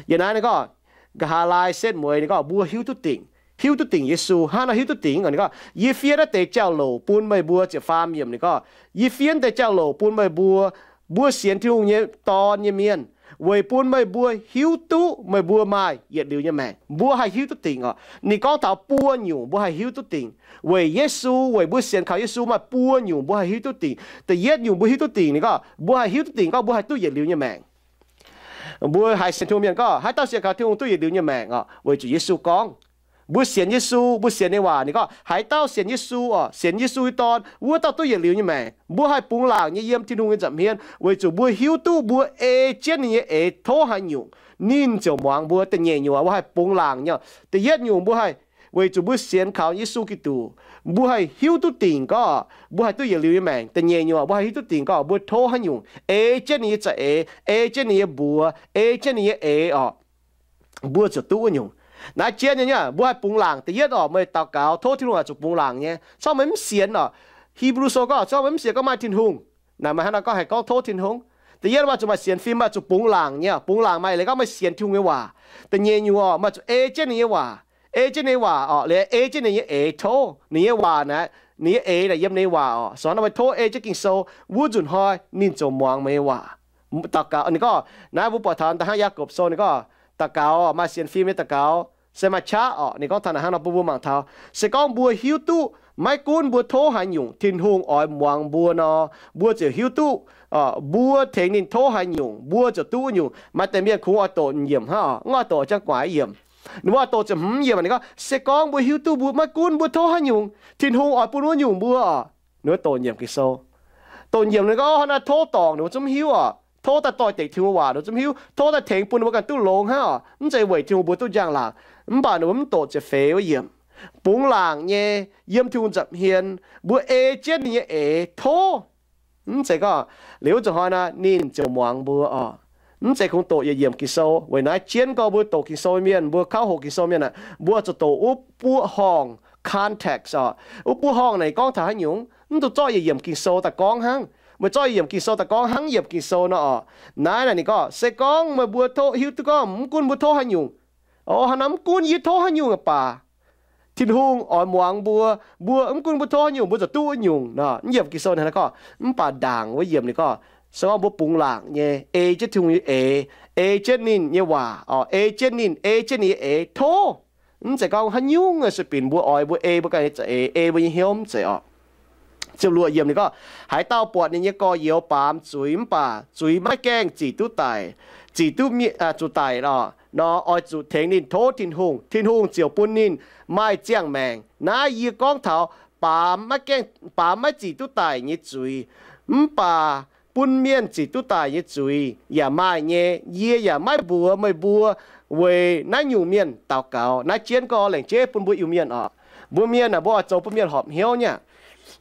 Yiem naaiv ninh gorngv, nqa'haav laai setv mueiz ninh gorngv mbuo hiuv duqv dingc, hiuv duqv dingc Yesu. Hnangv naaiv hiuv duqv dingc, ninh gorngv, yie fiev naaiv deix jauv-louc bun meih mbuo, ziepc faam yiemc ninh gorngv, yie fiev naaiv deix jauv-louc bun meih mbuo, mbuo sienx Tin-Hungh nyei Dorn nyei mienh, weic bun meih mbuo hiuv duqv meih mbuo maaih yietc liuz nyei maengc. Mbuo haih hiuv duqv dingc oc. Ninh gorngv taux buo nyungc mbuo haih hiuv duqv dingc. Weic Yesu, weic mbuo sienx kaux Yesu maaih buo nyungc mbuo haih hiuv duqv dingc. Da'yietv nyungc mbuo hiuv duqv dingc ninh gorngv mbuo haih hiuv duqv dingc gorngv mbuo haih duqv yietc liuz nyei maengc. Mbuo haiz sienx Tin-Hungh mienh gorngv, haaix dauh sienx kaux Tin-Hungh duqv yietc liuz nyei maengc oc, weic zuqc Yesu gorngv. Mbuo sienx Yesu, mbuo sienx ninh waac. Ninh gorngv haaix dauh sienx Yesu oc, sienx Yesu nyei Dorn, wuov dauh duqv yietc liuz nyei maengc. Mbuo haih bungx laangc nyei yiem Tin-Hungh nyei nza'hmien weic zuqc mbuo hiuv duqv mbuo ei jienv ninh nyei eix tov haaix nyungc, ninh ziouc muangx mbuo. Da'nyeic nyungc mbuo haih bungx laangc nyei. Da'yietv nyungc mbuo haih, weic zuqc mbuo sienx kaux Yesu Giduc, mbuo haih hiuv duqv dingc gorngv mbuo haih duqv yietc liuz nyei maengc. Da'nyeic nyungc mbuo haih hiuv duqv dingc gorngv mbuo tov haaix nyungc, ei jienv ninh nyei za'eix, ei jienv ninh nyei mbuox, ei jienv ninh nyei eix oc, mbuo ziouc duqv wuov nyungc. Naaiv jienv nyei, mbuo haih bungx laangc. Da'yietv oc, meih daux gaux tov Tin-Hungh oix zuqc bungx laangc nyei. Corc meih mv sienx oc. Hipv^lu Sou gorngv corc meih mv sienx gorngv maaih Tin-Hungh. Naaic meih hnangv naaiv gorngv haih gorngv tov Tin-Hungh. Da'yietv maaih zuqc maaih sienx fim, maaih zuqc bungx laangc nyei. Bungx laangc maaih leiz gorngv meih sienx Tin-Hungh nyei waac. Da'nyeic nyungc oc, maaih zuqc ei jienv ninh nyei waac, ei jienv ninh nyei waac oc, liuz ei jienv ninh nyei eix tov. Ninh nyei waac naaic, ninh nyei eix naaic yiem ninh nyei waac oc. Sou hnangv meih tov ei jienv Ging-Sou, wuov nzunc hnoi ninh ziouc muangx meih nyei waac. Daux gaux ninh gorngv, naaiv mbuo buatc taux hnangv Yaagorpc Sou ninh gorngv, daux gaux, maaih sienx fim nyei daux gaux, se maaih qaqv oc. Ninh gorngv taux naaic hnangv nor bun mbuo mangc taux, se gorngv mbuo hiuv duqv maiv gunv mbuo tov haaix nyungc Tin-Hungh oix muangx mbuo nor, mbuo ziouc hiuv duqv mbuo tengx ninh tov haaix nyungc mbuo ziouc duqv wuov nyungc. Maaih deix mienh kungx oix doqc yiemc hnangv oc, mv oix doqc jangx gu'nguaaic yiemc. Ninh mbuo oix doqc ziepc hmz yiemc ninh gorngv, se gorngv mbuo hiuv duqv mbuo maiv gunv mbuo tov haaix nyungc Tin-Hungh oix bun wuov nyungc mbuo oc. Ninh mbuo doqc yiemc Ging-Sou. Doqc yiemc ninh gorngv hnangv naaiv tov dorngc ninh mbuo zungv mv hiuv oc. Tov daaih doix-dekc Tin-Hungh waac ninh mbuo zungv mv hiuv. Tov daaih tengx bun ninh mbuo ganh duqv longx hnangv oc. Mv zeiz weic Tin-Hungh mbuo duqv njang-laangc, mv baac ninh mbuo mv doqc ziepc feix wuov yiemc. Bungx laangc nyei, yiem Tin-Hungh nza'hmien, mbuo ei jienv ninh nyei eix tov. Mv zeiz gorngv liuz wuov nzunc hnoi naaic ninh ziouc muangx mbuo oc. Mv zeiz kungx doqc yietc yiemc Ging-Sou. Weic naaiv jienv gorngv mbuo doqc Ging-Sou mienh, mbuo kauv hoqc Ging-Sou mienh aeqv, mbuo zuqc doqc wuov buoqv horngh, context oc. Wuov buoqv horngh naaic gorngv taux haaix nyungc, mv dungx zorqv yietc yiemc Ging-Sou daaih gorngv hnangv. Meih zorqv yietc yiemc Ging-Sou daaih gorngv hnangv yiemc Ging-Sou nor oc. Naaiv naaic ninh gorngv, se gorngv meih mbuo tov hiuv duqv gorngv mv gunv mbuo tov haaix nyungc, o, hnangv naaiv mv gunv yie tov haaix nyungc aqv baac, Tin-Hungh oix muangx mbuo. Mbuo mv gunv mbuo tov haaix nyungc mbuo ziouc duqv wuov nyungc nor. Mv yiemc Ging-Sou ninh hnangv gorngv, mv baac ndaangc wuov yiemc ninh gorngv, se gorngv mbuo bungx laangc nyei, ei jienv Tin-Hungh nyei eix, ei jienv ninh nyei waac oc, ei jienv ninh, ei jienv ninh nyei eix tov. Mv zeiz gorngv haaix nyungc sueih binc mbuo oix mbuo ei mbuo ganh nyei za'eix, ei mbuo nyei hnyouv, mv zeiz oc. Ziepc luoqc yiemc ninh gorngv, haaix dauh buatc ninh nyei gorx-youz baamz zuiz mv baac zuiz maiv gaengh zic duqv daic, zic duqv mienh, zuqc daic nor, oix zuqc tengx ninh tov Tin-Hungh, Tin-Hungh ziouc bun ninh maaih ziangh maengc. Naaiv yie gorngv taux baamz maiv gaengh, baamz maiv zic duqv daic nyei zuiz, mv baac bun mienh zic duqv daic nyei zuiz yaac maaih nyei. Yie yaac maiv mbuox meih mbuo weic naaiv nyungc mienh daux gaux. Naaiv jienv gorngv lengc jeiv bun mbuo Iu-Mienh oc. Mbuo mienh aah, mbuo oix zoux bun mienh horpc hnyouv nyei.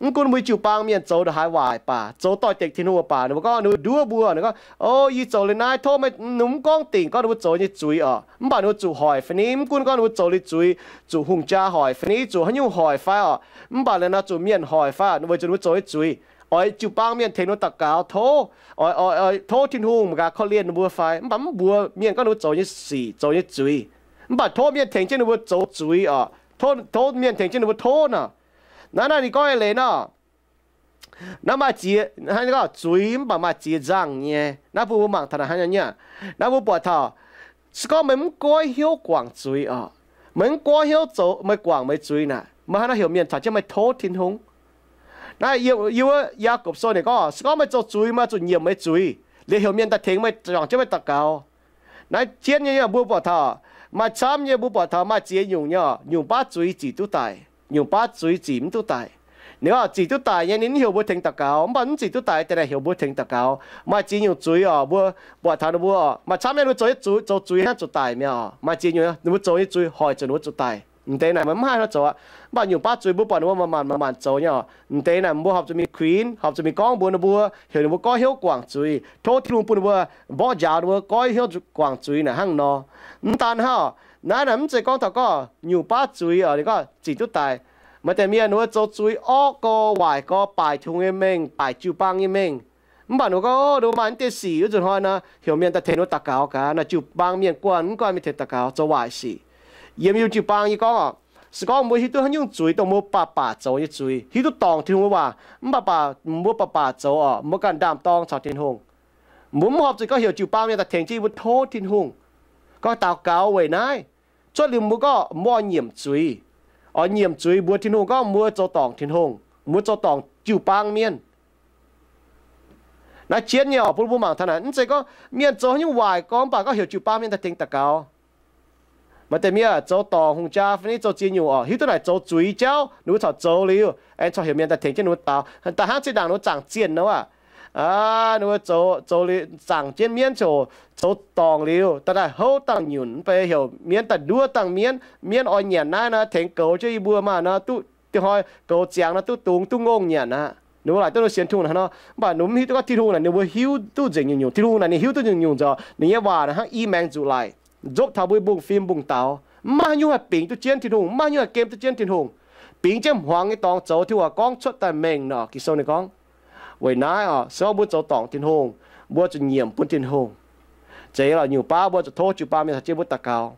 Mv gunv mbuo jiu-baang mienh zoux ndongc haaix waaic baac, zoux doix-dekc Tin-Hungh baac, ninh mbuo gorngv, ninh mbuo nduov mbuo, ninh gorngv, o, yie zoux liuz naaiv tov meih, ninh mv gorngv dingc gorngv ninh mbuo zoux nyei zuiz oc. Mv baac ninh mbuo zuqc hoic fai ni, mv gunv gorngv ninh mbuo zoux liuz zuiz, zuqc hungh jaa hoic fai ni, zuqc haaix nyungc hoic fai oc, mv baac liuz nor zuqc mienh hoic fai, weic zuqc ninh mbuo zoux nyei zuiz, oix jiu-baang mienh tengx ninh mbuo daux gaux tov, oix, oix, oix tov Tin-Hungh mangc gaax korv-lienh ninh mbuo fai. Mv baac mv mbuox mienh gorngv ninh mbuo zoux nyei sic, zoux nyei zuiz. Mv baac tov mienh tengx jienv ninh mbuo zoux zuiz oc. Tov, tov mienh tengx jienv ninh mbuo tov nor. Naaiv naaiv ninh gorngv nyei leiz nor, naaiv maaih ziex, hnangv gorngv zuiz mv baac maaih ziex nzangh nyei. Naaiv bun mbuo mangc taux naaic hnangv nyei. Naaiv mbuo buatc taux, se gorngv meih mv goiv hnyouv guangc zuiz oc, Meih mv goiv hnyouv zoux, meih guangc meih zuiz naaic, meih hnangv nor heuc mienh caux jienv meih tov Tin-Hungh. Naaiv yiem, yiem wuov Yaagorpc Sou ninh gorngv, se gorngv meih zoux zuiz, meih zuqc nyiemc meih zuiz. Liuz heuc mienh daaih tengx meih, juangc jienv meih daux gaux. Naaiv jienv nyei, mbuo buatc taux maaih camv nyei, mbuo buatc taux maaih ziex nyungc nyei, nyungc baav zuiz zic duqv daic, nyungc baav zuiz zic mv duqv daic. Ninh gorngv zic duqv daic nyei, ninh mv heuc mbuo tengx daux gaux. Mv baac mv zic duqv daic deix naaic heuc mbuo tengx daux gaux. Maaih ziex nyungc zuiz oc, mbuo buatc taux ninh mbuo oc, maaih camv nyei ninh mbuo zoux, zoux zuiz hnangv zuqc daic mi'aqv oc. Maaih ziex nyungc ninh mbuo zoux nyei zuiz hoic zuqc ninh mbuo zuqc daic. M'deix naaic meih mv haih nor zoux aqv. Mv baac nyungc baav zuiz mbuo buatc ninh mbuo manc-manc, manc-manc zoux nyei oc. M'deix naaic mbuo horpc zuqc mingh kuinx, horpc zuqc mingh gorngv mbuox ninh mbuo, heuc ninh mbuo goiv hnyouv guangc zuiz, tov Tin-Hungh bun ninh mbuo, mborqv njaaux ninh mbuo goiv hnyouv guangc zuiz naaic hnangv nor. Mv daan hnangv, naaiv naaic mv zeiz gorngv taux gorngv nyungc baav zuiz oc, ninh gorngv zic duqv daic. Maaih deix mienh ninh mbuo zoux zuiz orqv gorx, waaic gorx, baaic Tin-Hungh nyei mengh, baaic jiu-baang nyei mengh. Mv baac ninh mbuo gorngv, o, ninh mbuo maaih mv deix sic wuov nzunc hnoi nor, heuc mienh daaih tengx ninh mbuo daux gaux gaax. Naaiv jiu-baang mienh guanh mv guanh mingh tengx daux gaux, zoux waaic sic. Yiem yie jiu-baang yie gorngv oc, se gorngv mbuo hiuv duqv haaix nyungc zuiz dongh mbuo baac baac zoux nyei zuiz, hiuv duqv dorngc Tin-Hungh nyei waac, mv baac baac mbuo baac baac zoux oc, mbuo ganh ndaam-dorng caux Tin-Hungh. Mbuo mv horpc zuqc gorngv heuc jiu-baang mienh daaih tengx jienv mbuo tov Tin-Hungh, gorngv daux gaux weic naaiv. Cuotv liuz mbuo gorngv mbuo oix nyiemc zuiz, oix nyiemc zuiz mbuox Tin-Hungh gorngv mbuo zoux dorngc Tin-Hungh, mbuo zoux dorngc jiu-baang mienh. Naaiv jienv nyei oc, bun mbuo mangc taux naaic, mv zeiz gorngv mienh zoux haaix nyungc waaic gorx mv baac gorngv heuc jiu-baang mienh daaih tengx daux gaux. Maaih deix mienh zoux dorngc hungh jaa fai niv zoux ziex nyungc oc, hiuv duqv naaic zoux zuiz jauv, ninh mbuo corc zoux liuz aengx corc heuc mienh daaih tengx jienv ninh mbuo daux, daaih hnangv zinh ndaangc ninh mbuo zaangc zienh nor aqv. Ninh mbuo zoux, zoux liuz zaangc jienv mienv ziouc zoux dorngc liuz, daaih daaih houv dangh nyunc, mv baac heuc mienv daaih nduov dangh mienv. Mienv oix nyanc naaiv nor, tengx goux jienv yie mbuo maah nor, duqv dieh hnoi goux ziangx nor duqv dungz duqv ngongh nyanc aqv. Ninh mbuo laaic duqv ninh sienx Tin-Hungh hnangv nor, mv baac ninh mbuo mv hiuv duqv gorngv Tin-Hungh naaic ninh mbuo hiuv duqv nzengc nyungc-nyungc. Tin-Hungh naaic ninh hiuv duqv nyungc-nyungc nzengc, ninh nyei waac naaic hnangv i maengx nzuqc laic, nzopv taux mbuo mbungv-fim mbungv-daux. Mv maaih haaix nyungc haih bingx duqv jienv Tin-Hungh, mv maaih haaix nyungc haih gem duqv jienv Tin-Hungh. Bingx jienv hmuangx nyei dorngx zoux, Tin-Hungh gorngv cuotv daaih mengh nor. Ging-Sou ninh gorngv, weic naaiv oc, se gorngv mbuo zoux dorngc Tin-Hungh, mbuo zuqc nyiemc bun Tin-Hungh. Zeiz lorqc, nyungc baav mbuo zuqc tov jiu-baang mienh caux jienv mbuo daux gaux.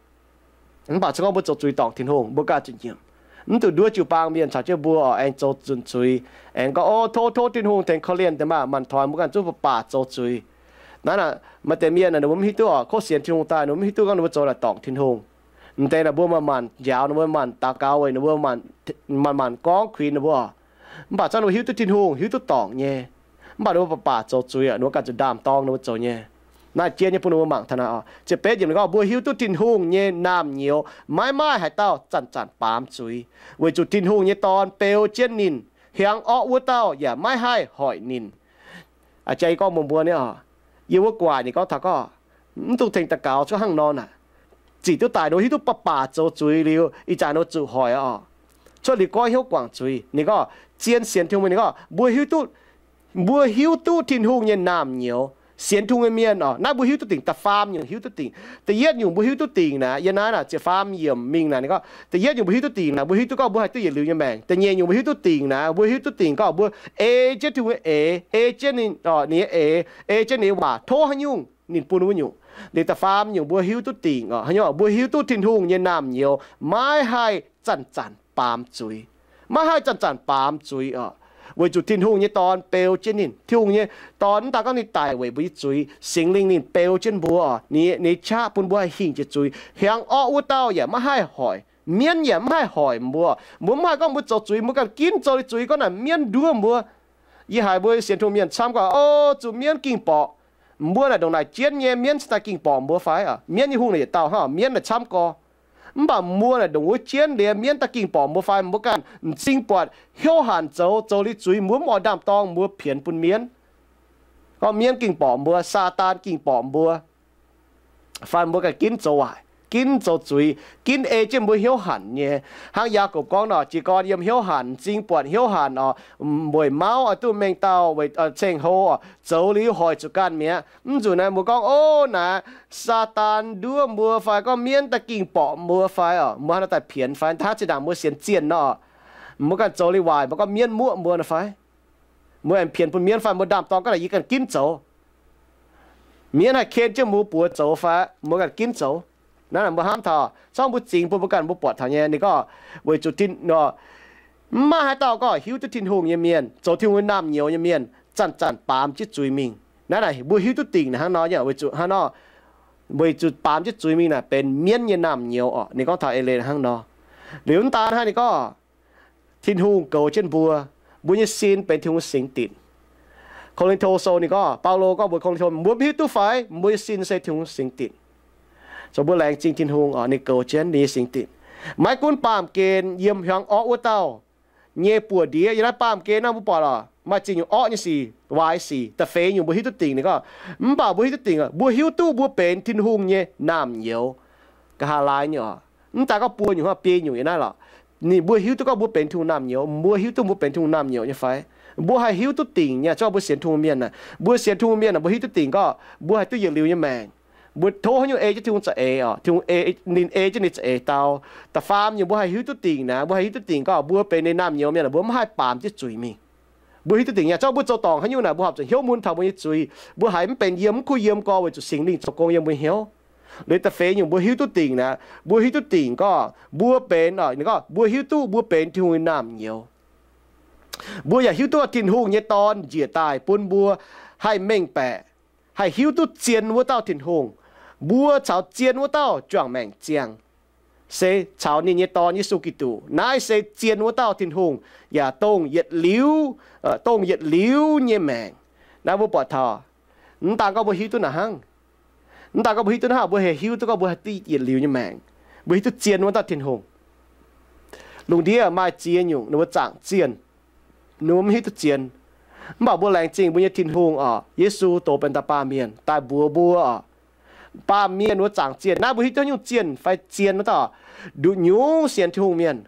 Mv baac se gorngv mbuo zoux zuiz dorngc Tin-Hungh, mbuo ganh zuqc nyiemc. Mv zuqc nduov jiu-baang mienh caux jienv mbuo oc, aengx zoux zunh zuiz, aengx gorngv, o, tov, tov Tin-Hungh tengx korv-lienh deix maah, manc-manc toix mbuo ganh zungv baac baac zoux zuiz. Naaiv naaic maaih deix mienh naaic ninh mbuo mv hiuv duqv oc, kov sienx Tin-Hungh daaih ninh mbuo mv hiuv duqv gorngv ninh mbuo zoux naaic dorngc Tin-Hungh. M'deix naaic mbuo manc-manc njaaux ninh mbuo, manc-manc daux gaux weic ninh mbuo, manc-manc gorngv kuinx ninh mbuo. Mv baac se gorngv ninh mbuo hiuv duqv Tin-Hungh, hiuv duqv dorngc nyei, mv baac ninh mbuo baac baac zoux zuiz aqv, ninh mbuo ganh zuqc ndaam-dorng ninh mbuo zoux nyei. Naaiv jien nyei bun ninh mbuo mangc taux naaic oc. Ziepc betv yiemc ninh gorngv, mbuo hiuv duqv Tin-Hungh nyei naamh nyouz maiv maaih haaix dauh zanc-zanc baamz zuiz, weic zuqc Tin-Hungh nyei Dorn beu jienv ninh, hiaangx orqv wuov dauh yaac maiv haih hoic ninh. Aa, jaa yie gorngv mbuox mbuo nyei oc, yie wuov gu'nguaaic ninh gorngv taux gorngv, mv dungx tengx daux gaux cuotv hnangv nor naaic. Zic duqv daic nor hiuv duqv baac baac zoux zuiz liuz, ih zanc nor zuqc hoic oc. Cuotv liuz goiv hnyouv guangc zuiz. Ninh gorngv zien sienx Tin-Hungh mienh, ninh gorngv mbuo hiuv duqv, mbuo hiuv duqv Tin-Hungh nyei naamh nyouz. Sienx Tin-Hungh nyei mienh oc, naaiv mbuo hiuv duqv dingc, da'faam nyungc hiuv duqv dingc. Da'yietv nyungc mbuo hiuv duqv dingc naaic, yiem naaiv naaic ziepc faam yiemc mingh naaic ninh gorngv, da'yietv nyungc mbuo hiuv duqv dingc naaic, mbuo hiuv duqv gorngv mbuo haih duqv yietc liuz nyei maengc. Da'nyeic nyungc mbuo hiuv duqv dingc naaic, mbuo hiuv duqv dingc gorngv mbuo ei jienv Tin-Hungh nyei eix, ei jienv ninh, ninh nyei eix, ei jienv ninh nyei waac, tov haaix nyungc ninh bun wuov nyungc. Liuz da'faam nyungc mbuo hiuv duqv dingc oc, haaix nyungc, mbuo hiuv duqv Tin-Hungh nyei naamh nyouz maiv haih zanc-zanc baamz zuiz. Maiv haih zanc-zanc baamz zuiz oc, weic zuqc Tin-Hungh nyei Dorn beu jienv ninh. Tin-Hungh nyei Dorn mv daan gorngv ninh daic weic mbuo nyei zuiz, Singx Lingh ninh beu jienv mbuo oc, ninh, ninh qaqv bun mbuo haih hingh jiex zuiz. Hiaangx orqv wuov dauh yaac maiv haih hoic, mienv yaac maiv haih hoic mbuo. Mbuo mv haih gorngv mbuo zoux zuiz, mbuo ganh ginv zoux nyei zuiz, gorngv naaic mienv nduov mbuo. Yie haiz mbuo sienx Tin-Hungh mienh camv gorngv, o, zuqc mienv ging borqc. Mbuo naaic ndongc naaic jienv nyei, mienv cingx daaih ging borqc mbuo fai? Mienv nyei hungh naaic yietc dauh hnangv, mienv naaic camv gorx. Mv baac mbuo naaic ndongc wuov jienv liuz, mienv daaih ging borqc mbuo fai? Mbuo ganh m'zing buatc hnyouv hanc zoux, zoux liuz zuiz, mbuo mv oix ndaam-dorng, mbuo pienx bun mienv. Gorngv mienv ging borqc mbuo, Saadaan ging borqc mbuo, fai mbuo ganh ginv zoux waaic, ginv zoux zuiz, ginv ei jienv mbuo hnyouv hanc nyei. Hnangv Yaagorpc gorngv nor, jiez gorn yiem hnyouv hanc, m'zing buatc hnyouv hanc oc, weic mauv oix duqv mengh dauh, weic ceng-hlo oc, zoux liuz hoic zuqc ganh mi'aqv. Mv nzunc naaiv mbuo gorngv, o, naaic Saadaan nduov mbuo fai gorngv mienv daaih ging borqc mbuo fai oc, mbuo hnangv nor daaih pienx fai? Hnangv zinh ndaangc mbuo sienx zienh nor, mbuo ganh zoux liuz waaic, mbuo gorngv mienv muoqv mbuo nor fai? Mbuo aengx pienx bun mienv fai mbuo ndaam-dorng gorngv naaic yie ganh ginv zoux? Mienv haih ken jienv mbuo buoz zoux fai? Mbuo ganh ginv zoux. Naaiv mbuo hnamv taux, zorngv mbuo zingx bun mbuo ganh mbuo buatc taux nyei. Ninh gorngv weic zuqc mv maaih haaix dauh gorngv hiuv duqv Tin-Hungh nyei mienh, zoux Tin-Hungh naamh nyouz nyei mienh, zanc-zanc baamz jienv zuiz mingh. Naaiv naaic mbuo hiuv duqv dingc naaic hnangv nor, weic zuqc hnangv nor, weic zuqc baamz jienv zuiz mingh naaic benx mienv nyei naamh nyouz orqc. Ninh gorngv taux eix leiz hnangv nor. Liuz mv daan hnangv, ninh gorngv Tin-Hungh goux jienv mbuo, mbuo nyei sin benx Tin-Hungh singx dinc. Ko^lin^to Sou ninh gorngv, Baulo gorngv mbuox Ko^lin^to, mbuo mv hiuv duqv fai mbuo nyei sin se Tin-Hungh singx dinc? Zoux mbuo laengz zingh Tin-Hungh orqc, ninh goux jienv ninh nyei singx dinc. Maiv gunv baamh gen yiem hiuang orqv wuov dauh nyei buoz-ndiev, yiem naaiv baamh gen naaiv mbuo buatc lorqc, maaih ziex nyungc orqv nyei sic, waaic sic, da'feix nyungc mbuo hiuv duqv dingc. Ninh gorngv, mv baac mbuo hiuv duqv dingc, mbuo hiuv duqv mbuo benx Tin-Hungh nyei naamh nyouz. Nqa'haav laai nyei orqc, mv daaih gorngv buo nyungc hnangv, biei nyungc yiem naaiv lorqc. Ninh, mbuo hiuv duqv gorngv mbuo benx Tin-Hungh naamh nyouz, mbuo hiuv duqv mbuo benx Tin-Hungh naamh nyouz nyei fai? Mbuo haih hiuv duqv dingc nyei, zungv mbuo sienx Tin-Hungh mienh naaic, mbuo sienx Tin-Hungh mienh naaic, mbuo hiuv duqv dingc gorngv mbuo haih duqv yietc liuz nyei maengc. Mbuo tov haaix nyungc ei jienv Tin-Hungh za'eix orqc, Tin-Hungh ei, ninh ei jienv ninh za'eix dau. Da'faam nyungc mbuo haih hiuv duqv dingc naaic, mbuo haih hiuv duqv dingc gorngv mbuo benx ninh naamh nyouz mienh, mbuo mv haih baamz jienv zuiz mingh. Mbuo hiuv duqv dingc nyei, zungv mbuo zoux dorngc haaix nyungc naaic, mbuo horpc zuqc hnyouv mun taux mbuo nyei zuiz. Mbuo haiz mv benx yiem, mv kuv yiem gorx weic zuqc Singx Lingh zoux gong yiem mbuo hnyouv. Liuz da'feix nyungc mbuo hiuv duqv dingc naaic, mbuo hiuv duqv dingc gorngv mbuo benx, ninh gorngv mbuo hiuv duqv mbuo benx Tin-Hungh nyei naamh nyouz. Mbuo yaac hiuv duqv Tin-Hungh nyei Dorn njiec daaih bun mbuo haih mengh baeqc, haih hiuv duqv zien wuov dauh Tin-Hungh. Mbuo caux zien wuov dauh juangc maengc ziangh se caux ninh nyei Dorn, Yesu Giduc. Naaiv se zien wuov dauh Tin-Hungh, yaac dongh yietc liuz, dongh yietc liuz nyei maengc. Naaiv mbuo buatc taux, mv daan gorngv mbuo hiuv duqv naaic hnangv, mv daan gorngv mbuo hiuv duqv naaiv hnangv, mbuo haih hiuv duqv gorngv mbuo haih duqv yietc liuz nyei maengc, mbuo hiuv duqv zien wuov dauh Tin-Hungh. Lungh ndiev maaih ziex nyungc ninh mbuo zaangc zienh, ninh mbuo mv hiuv duqv zien. Mv baac mbuo laengz zingh mbuo nyei Tin-Hungh orqc, Yesu dox benx dauh baamh mienh daaih mbuox mbuo orqc, baamh mienh wuov zaangc zienh. Naaiv mbuo hiuv duqv haaix nyungc zienh fai zien wuov dauh? Nduqc nyungc sienx Tin-Hungh mienh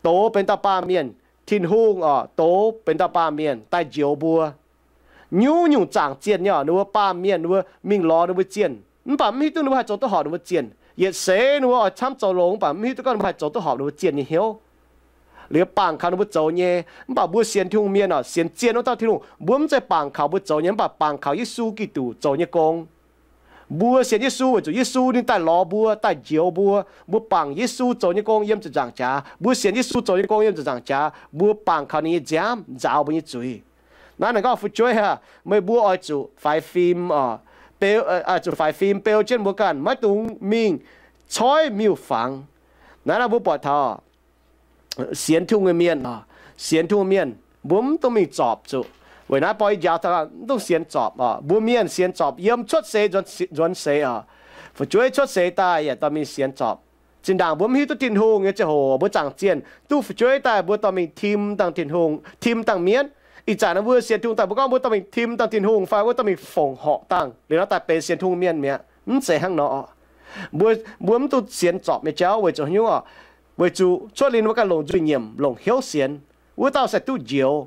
dox benx dauh baamh mienh. Tin-Hungh orqc, dox benx dauh baamh mienh daaih njoux mbuo. Nyungc-nyungc zaangc zienh nyei orqc, ninh mbuo baamh mienh, ninh mbuo mingh lorz ninh mbuo zienh. Mv baac mv hiuv duqv ninh mbuo haih zoux duqv horpc ninh mbuo zienh. Yietc seix ninh mbuo oix camv zoux longx, mv baac mv hiuv duqv gorngv ninh mbuo haih zoux duqv horpc ninh mbuo zienh nyei hnyouv. Liuz baangc kaux ninh mbuo zoux nyei. Mv baac mbuo sienx Tin-Hungh mienh orqc, sienx zienh wuov dauh Tin-Hungh, mbuo mv zeiz baangc kaux mbuo zoux nyei, mv baac baangc kaux Yesu Giduc zoux nyei gong. Mbuo sienx Yesu weic zuqc Yesu ninh daaih lorz mbuo, daaih njoux mbuo. Mbuo bangc Yesu zoux nyei gong yiem ziepc nzaangc jaax. Mbuo sienx Yesu zoux nyei gong yiem ziepc nzaangc jaax. Mbuo bangc kaux ninh nyei nziaamv nzaaux mbuo nyei zuiz. Naaiv ninh gorngv, fu'jueiv aah, meih mbuo oix zuqc faix fim orqc, zuqc faix fim beu jienv mbuo ganh, maiv dungx mingh coiv miuc-fangx. Naaiv naaiv mbuo buatc taux sienx Tin-Hungh nyei mienh, sienx Tin-Hungh mienh, mbuo mv dungx mingh zorpc zuqc. Weic naaiv borqv i njaaux mv dungx sienx zorpc orqc. Mbuo mienh sienx zorpc yiem cuotv seix nzuonx seix orqc. Fu'jueiv cuotv seix daaih yaac dorh mingh sienx zorpc. Zinh ndaangc mbuo mv hiuv duqv Tin-Hungh nyei ziangh hoc mbuo zaangc zienh duqv fu'jueiv daaih mbuo dorh mingh tim dangh Tin-Hungh, tim dangh mienv. Ih zanc naaiv mbuo sienx Tin-Hungh daaih mbuo gorngv mbuo dorh mingh tim dangh Tin-Hungh fai mbuo dorh mingh fongc horc dangh liuz nor daaih benx sienx Tin-Hungh mienh mi'aqv. Mv zeiz hnangv nor orqc. Mbuo, mbuo mv dungx sienx zorpc nyei jauv weic zuqc haaix nyungc orqc? Weic zuqc cuotv liuz mbuo ganh longc nzuih nyiemc, longc hnyouv sienx, wuov dauh se duqv njoux.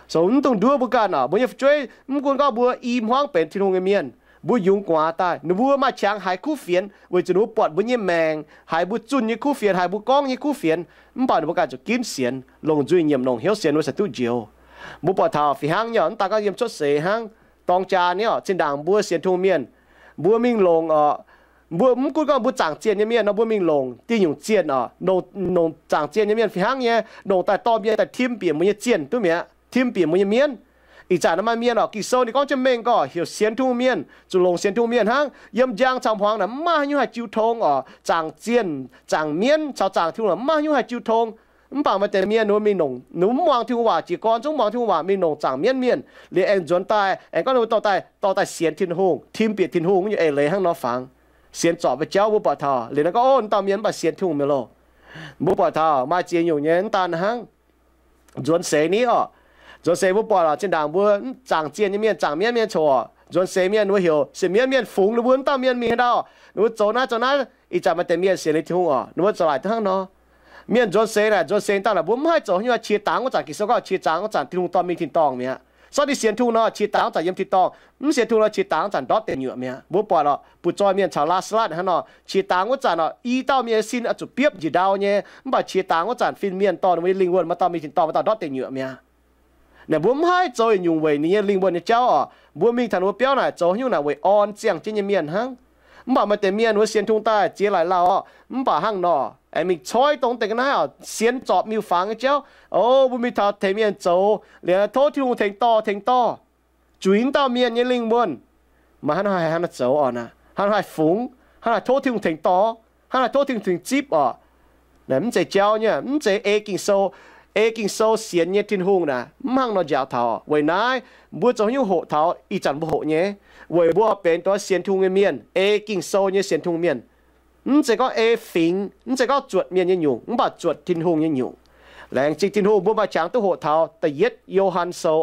So mv dungx nduov mbuo ganh orqc. Mbuo nyei fu'jueiv mv gunv gorngv mbuo i hmuangv benx Tin-Hungh nyei mienh, mbuo yungz gu'nguaaz daaih, ninh mbuo maaih qangx haiz kuv fienx weic zuqc ninh mbuo buatc mbuo nyei maengc, haiz mbuo zunh nyei kuv fienx, haiz mbuo gorngv nyei kuv fienx, mv baac ninh mbuo ganh zuqc ginv sienx, longc nzuih nyiemc, longc hnyouv sienx, ninh mbuo se duqv njoux. Mbuo buatc taux fih hnangv nyei orqc, mv daaih gorngv yiem cuotv seix hnangv, dorng jaa nyei orqc, zinh ndaangc mbuo sienx Tin-Hungh mienh, mbuo mingh longc orqc, mbuo mv gunv gorngv mbuo zaangc zienh nyei mienh nor, mbuo mingh longc diuh nyungc zienh orqc, longc zaangc zienh nyei mienh fih hnangv nyei, longc daaih dorh mienh daaih tim bieqc mbuo nyei zienh duqv mi'aqv, tim bieqc mbuo nyei mienv. Ih zanc naaiv maaih mienh orqc, Ging-Sou ninh gorngv jienv mengh gorqv heuc sienx Tin-Hungh mienh zuqc longc sienx Tin-Hungh mienh hnangv. Yiem njang caux hmuangx naaic mv maaih haaix nyungc haih jiu tong orqc. Zaangc zienh, zaangc mienv caux zaangc Tin-Hungh mv maaih haaix nyungc haih jiu tong. Mv baac maaih deix mienh ninh mbuo mingh longc, ninh mbuo mv muangx Tin-Hungh waac jiez gorn, zungv muangx Tin-Hungh waac mingh longc zaangc mienv mienh liuz aengx nzuonx daaih aengx gorngv ninh mbuo dorh daaih, dorh daaih sienx Tin-Hungh, tim bieqc Tin-Hungh nyei eix leiz hnangv nor fangx. Sienx zorpc nyei jauv mbuo buatc taux liuz naaiv gorngv, ov, dauh mienh mv baac sienx Tin-Hungh mi'aqv loh. Mbuo buatc taux maaih ziex nyungc nyei mv daan hnangv. Nzuonx seix ni orqc, nzuonx seix mbuo buatc lorqc, zinh ndaangc mbuo zaangc zienh nyei mienh, zaangc mienv mienh coc, nzuonx seix mienh ninh mbuo heuc sienx mienv mienh fungx ninh mbuo wuov dauh mienh mingh haaix ndau, ninh mbuo zoux naaiv zoux naaiv. Ih zanc maaih deix mienh sienx liuz Tin-Hungh orqc, ninh mbuo zoux laaic duqv hnangv nor. Mienh nzuonx seix naaic, nzuonx seix daaih naaic mbuo mv haih zoux haaix nyungc, qiex dangx wuov zanc Ging-Sou gorngv qiex dangx wuov zanc Tin-Hungh dorh mingh tin-dorngh mi'aqv. Sortv ninh sienx Tin-Hungh nor qiex dangx wuov zanc yiem tin-dorngh, mv sienx Tin-Hungh nor qiex dangx wuov zanc ndortv deic nyuoqc mi'aqv. Mbuo buatc lorqc, butv zoih mienh caux Laa^saa^latv hnangv nor, qiex dangx wuov zanc orqc, i dauh mienh nyei sin oix zuqc biopv njiec ndau nyei, mv baac qiex dangx wuov zanc fin-mienh dorh ninh mbuo nyei lingh wuonh maaih dauh mingh tin-dorngh, maaih dauh ndortv deic nyuoqc mi'aqv. Naaic mbuo mv haih zoux yietc nyungc weic ninh nyei lingh wuonh nyei jauv orqc. Mbuo mingh taux ninh mbuo biauv naaic zoux haaix nyungc naaic weic orn ziangh jienv nyei mienh hnangv. Mv baac maaih deix mienh wuov sienx Tin-Hungh daaih ziex laaix lauh orqc, mv baac hnangv nor aengx mingh coiv dongh deix ga'naaiv orqc, sienx zorpc miuc-fangx nyei jauv. O, mbuo mingh taux tengx mienh zoux liuz tov Tin-Hungh tengx dorh tengx dorh, zuiz wuov dauh mienh nyei lingh wuonh. Maaih hnangv nor haih hnangv nor zoux orqc naaic. Hnangv naaiv haih fungx, hnangv naaiv haih tov Tin-Hungh tengx dorh, hnangv naaiv haih tov Tin-Hungh tengx zipv orqc? Naaiv mv zeiz jauv nyei, mv zeiz ei Ging-Sou, ei Ging-Sou sienx nyei Tin-Hungh naaic mv hnangv nor njaaux taux. Weic naaiv mbuo zoux haaix nyungc hoqc taux ih zanc mbuo hoqc nyei? Weic mbuo benx dongh sienx Tin-Hungh nyei mienh, ei Ging-Sou nyei sienx Tin-Hungh mienh. Mv zeiz gorngv ei fingx, mv zeiz gorngv zuotc mienh nyei nyungc, mv baac zuotc Tin-Hungh nyei nyungc. Laengz zingh Tin-Hungh mbuo maaih qangx duqv hoqc taux Da'yietv Yo^han Sou.